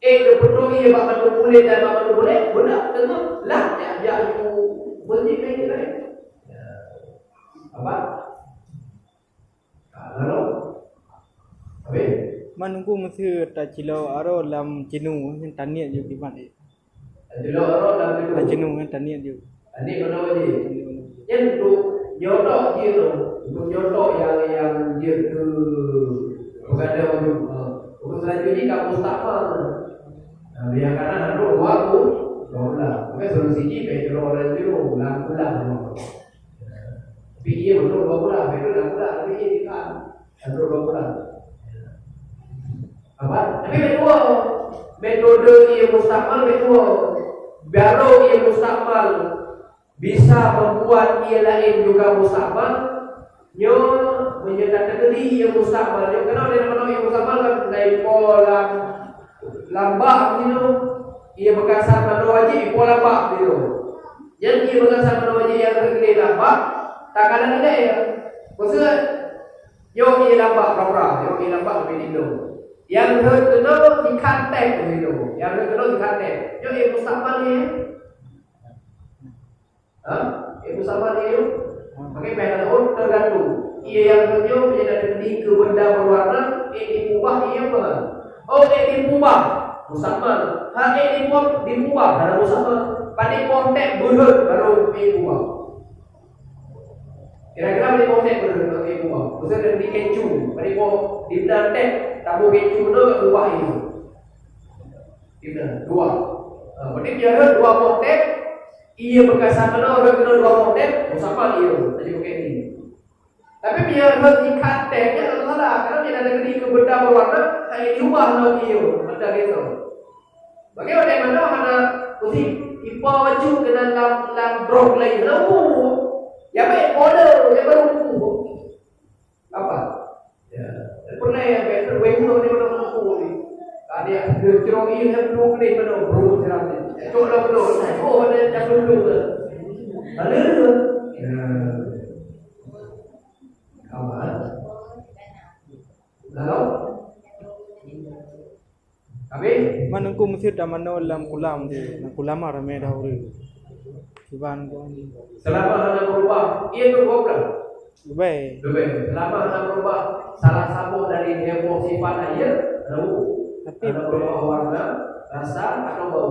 eh, geupeutrok ie bak mandum kulét dan bak mandum gulèe, beuna teungoh lah jak, jak u masjid laén, laén. Ya. Apa? Ah, lalu? Habis? Man Teungku, meusé tacilok aroe lam cinu, taniet ju kiban. Tacilok aroe lam cinu. Lam cinu kan taniet ju. Taniet manoe jih. Taniet manoe jih. Nyan untuk nyotok jih tu. Untuk nyotok nyang, nyang jeuet keu peugadang tu. Ha. Untuk selanjutnya ka mustakmal. Nah, biar kana handuk dua puluh, dua belas. Bukan solusi jih, baik dulu orang dulu, ulang-ulang. Tapi ie beutôi dua bulan, beutôi dua bulan, tapi ie ikan. Beutôi dua bulan. Apa? Tapi beutôi. Metode ie mustakmal beutôi. Baru ie mustakmal bisa membuat ie lain juga mustakmal. Nyoe, meunyoe tateukeudi ie mustakmal, nyoe keunoe di mana ie mustakmal kan dari pola lambak gitu. Ie beukasam manoe jih, ipo lambak lé lôn. Nyan ie beukasam manoe jih nyang rhot lé lambak, takana nilai ya. Maksud, nyoe ie lambak, pra-pra, nyoe ie lambak leubeh lindong. Nyang rhot keunoe ikan teh lé lôn. Nyang rhot keunoe ikan teh. Nyoe ie mustakmal ie. Ha? Ie mustakmal ie. Pakai payah tahun tergantung. Ie nyang rhot nyoe meunyoe na teubeli keu benda berwarna, eh, diubah ie apa? Oh, eh, diubah. Mustakmal. Ha, eh, diubah, diubah. Hana mustakmal. Padé poh teh beurhot baru diubah. Kira-kira padé poh teh beurhot baru diubah. Maksudnya di keju, padé poh di benda teh, tabu keju beurhot ubah ie. Di benda dua. Ha, berarti biar dua poh teh, ie beukasam manoe rhot keunoe dua poh teh, mustakmal ie. Jadi pakai ini. Tapi meunyoe rhot ikan teh, nyan hana masalah. Karena meunyoe na teubeli keu benda berwarna, hana diubah lom ie, benda biasa. Bagaimana hana mesti ipo baju keunan lam, lam drop lain, hana bu. Ya baik, pole, ya baru bu. Apa? Ya. Pernah ya, baik, baru ni mana bu ni. Ada yang jeruk ini, yang bu ni, mana bu, jeruk ni. Ya, cok lah, bu. Oh, ada yang dulu. Ada tu. Ya. Aman. Lalu? Habis? Man Teungku, meusé tamanoe lam kulam tu, lam kulam ramé dah ureueng. Kiban tu. Selama hana berubah, ie tu dua belas. Leubeh. Leubeh. Selama hana berubah, salah satu dari dua sifat air, lalu. Tapi hana berubah warna, rasa atau bau.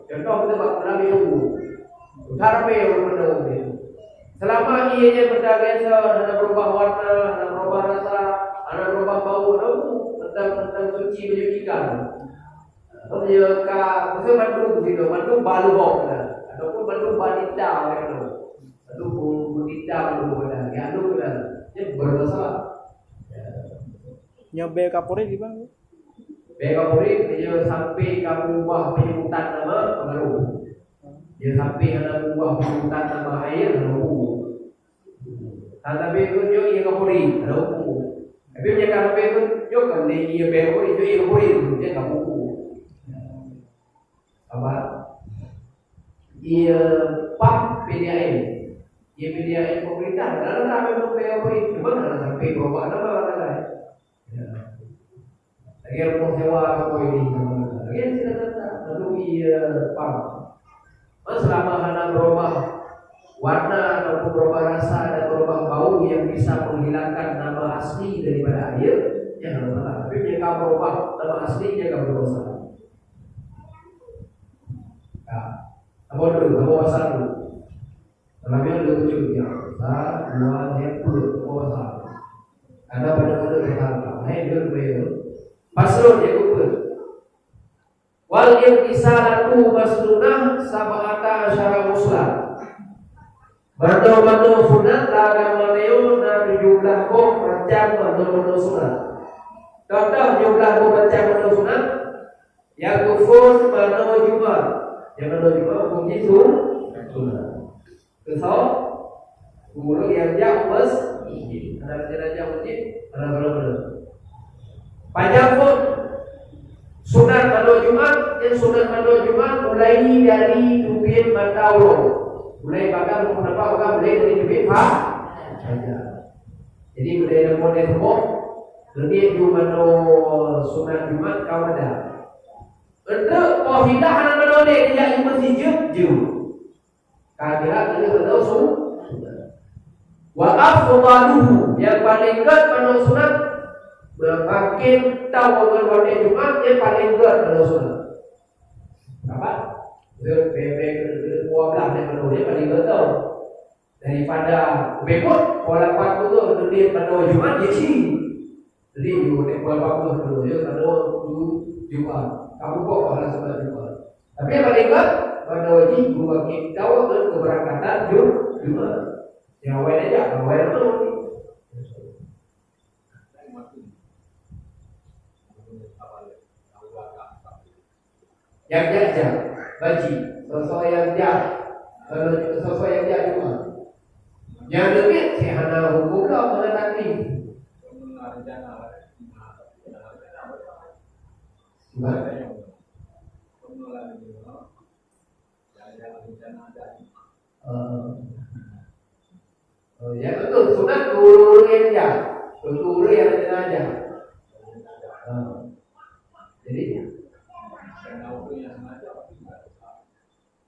Contoh kita bak kulam itu. Utara pe ureueng meunurot nyan. Seulama ie nyan meuda biasa, hana beurubah warna, hana beurubah rasa, hana beurubah bau, hana bu, mantong, mantong suci menyucikan. Meunyoe ka, meunyoe mandum sidroe, mandum ba lubong na, ataupun mandum ba tinta, mandum bu-, bu tinta, mandum bu na, ya, mandum na, nyan bermasalah. Ya. Nyoe bèe kaporit di bang? Bèe kaporit, meunyoe sampai kamu ubah penyebutan nama, pengaruh. Dia sampai hana ubah penyebutan nama air, hana bu. Hana tapi tu nyoe ie kapuri, hana bu. Tapi meunyoe ka sampai tu, nyoe kan dia ie bèe kapuri, nyoe ie kapuri, dia ka bu. Apa? Ié pam P D A M. Ié P D A M pemerintah, na, na, na, memang P D A M, cuma na sampai berubah nama, na, na. Ya. Lagèe rumoh sewa atau ini, lagèe sila data, lalu ié pam. Selama hana berubah warna ataupun berubah rasa dan berubah bau yang bisa menghilangkan nama asli daripada air, ya, nggak masalah. Tapi jika berubah nama aslinya, nggak berdosa. Nah, apa dulu? Apa pasal dulu? Dalam yang lucu ya, sa, dua, dia pun, apa pasal? Ada pada pada pasal, hai, dia lebih. Paslon dia pun. Wal irtisalatu masnunah sab'ata asyara ghusla. Manoe-manoe sunat lam agama nyoe na tujoh blaih boh macam manoe-manoe sunat. Contoh tujoh blaih boh macam manoe sunat, nyang keuphôn manoe Jumat. Nyang manoe Jumat huköm jih su-, sunat. Keu soe? Keu ureueng nyang jak u masjid. Hana keuneuk jak u masjid, hana salah beuna. Pajan phôn sunat manoe Jumat, nyan sunat manoe Jumat mulai dari teubiet mata uroe. Mulai bak ka lôn peugah, mulai dari teubiet fa-, fajar. Jadi, mulai dari mulai suboh, keuneuk ju manoe sunat Jumat ka wajar. Enteuk poh sidah hana manoe lé, jak u masjid jeuet ju. Ka kira keuneuk manoe su-, sunat. Wa afdaluhu, nyang paleng gét manoe sunat, makin tao ngon watèe Jumat, nyang paleng gét manoe sunat. Apa? Bèk, bèk, bèk, dua belas nyang manoe, nyang paleng gét tao. Daripada bèk, poh lapan ploh deungon manoe Jumat, ya ci. Jadi, yue teuka bak Allah dulu, ya, kalau tu Jumat. Kamu kok pahala sunat Jumat. Tapi yang paling kuat, pada wajib dua kali tahu ke keberangkatan Ju-, Jumat. Yang awal aja, awal tu. Nyang jak, jak, baji. Soe-soe nyang jak, soe-soe nyang jak Jumat. Nyang leubeh cit hana huköm lom, hana taklif. Sebab? Eh, Oh, ya, betul. Sunat keu ureueng nyang jak. Keu ureueng nyang sengaja. Ha. Jadi,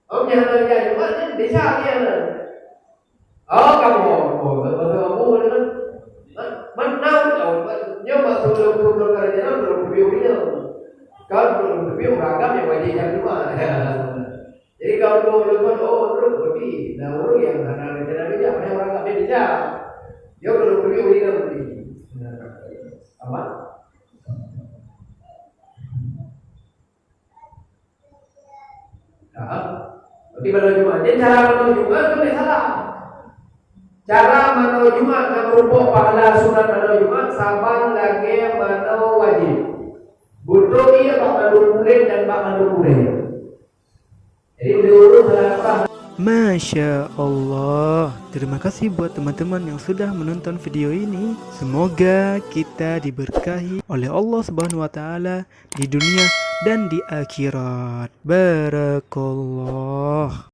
oh, nyang hana jak Jumat nyan desya dia. Oh, kamu, oh, betul, kamu, kan? Mana, oh, nyoe maksud belum, belum kerja, belum review dia. Kalau belum review, beragam yang wajib jak Jumat. Jadi, kalau ureueng leumoh, oh, ureueng putih, nah, ureueng nyang hana rencana bijak, hana ureueng tak bijak. Dia ureueng putih, ureueng hitam putih. Nah, apa? Nah, berarti manoe Jumat. Jadi, cara manoe Jumat tu tak salah. Cara manoe Jumat na meurumpok pahala sunat manoe Jumat saban lagèe manoe wajib. Beutôi iya bak mandum buleuen dan bak mandum buleuen. Jadi, beliau urus dalam apa? Masya Allah. Terima kasih buat teman-teman yang sudah menonton video ini. Semoga kita diberkahi oleh Allah Subhanahu wa Ta'ala di dunia dan di akhirat. Barakallah.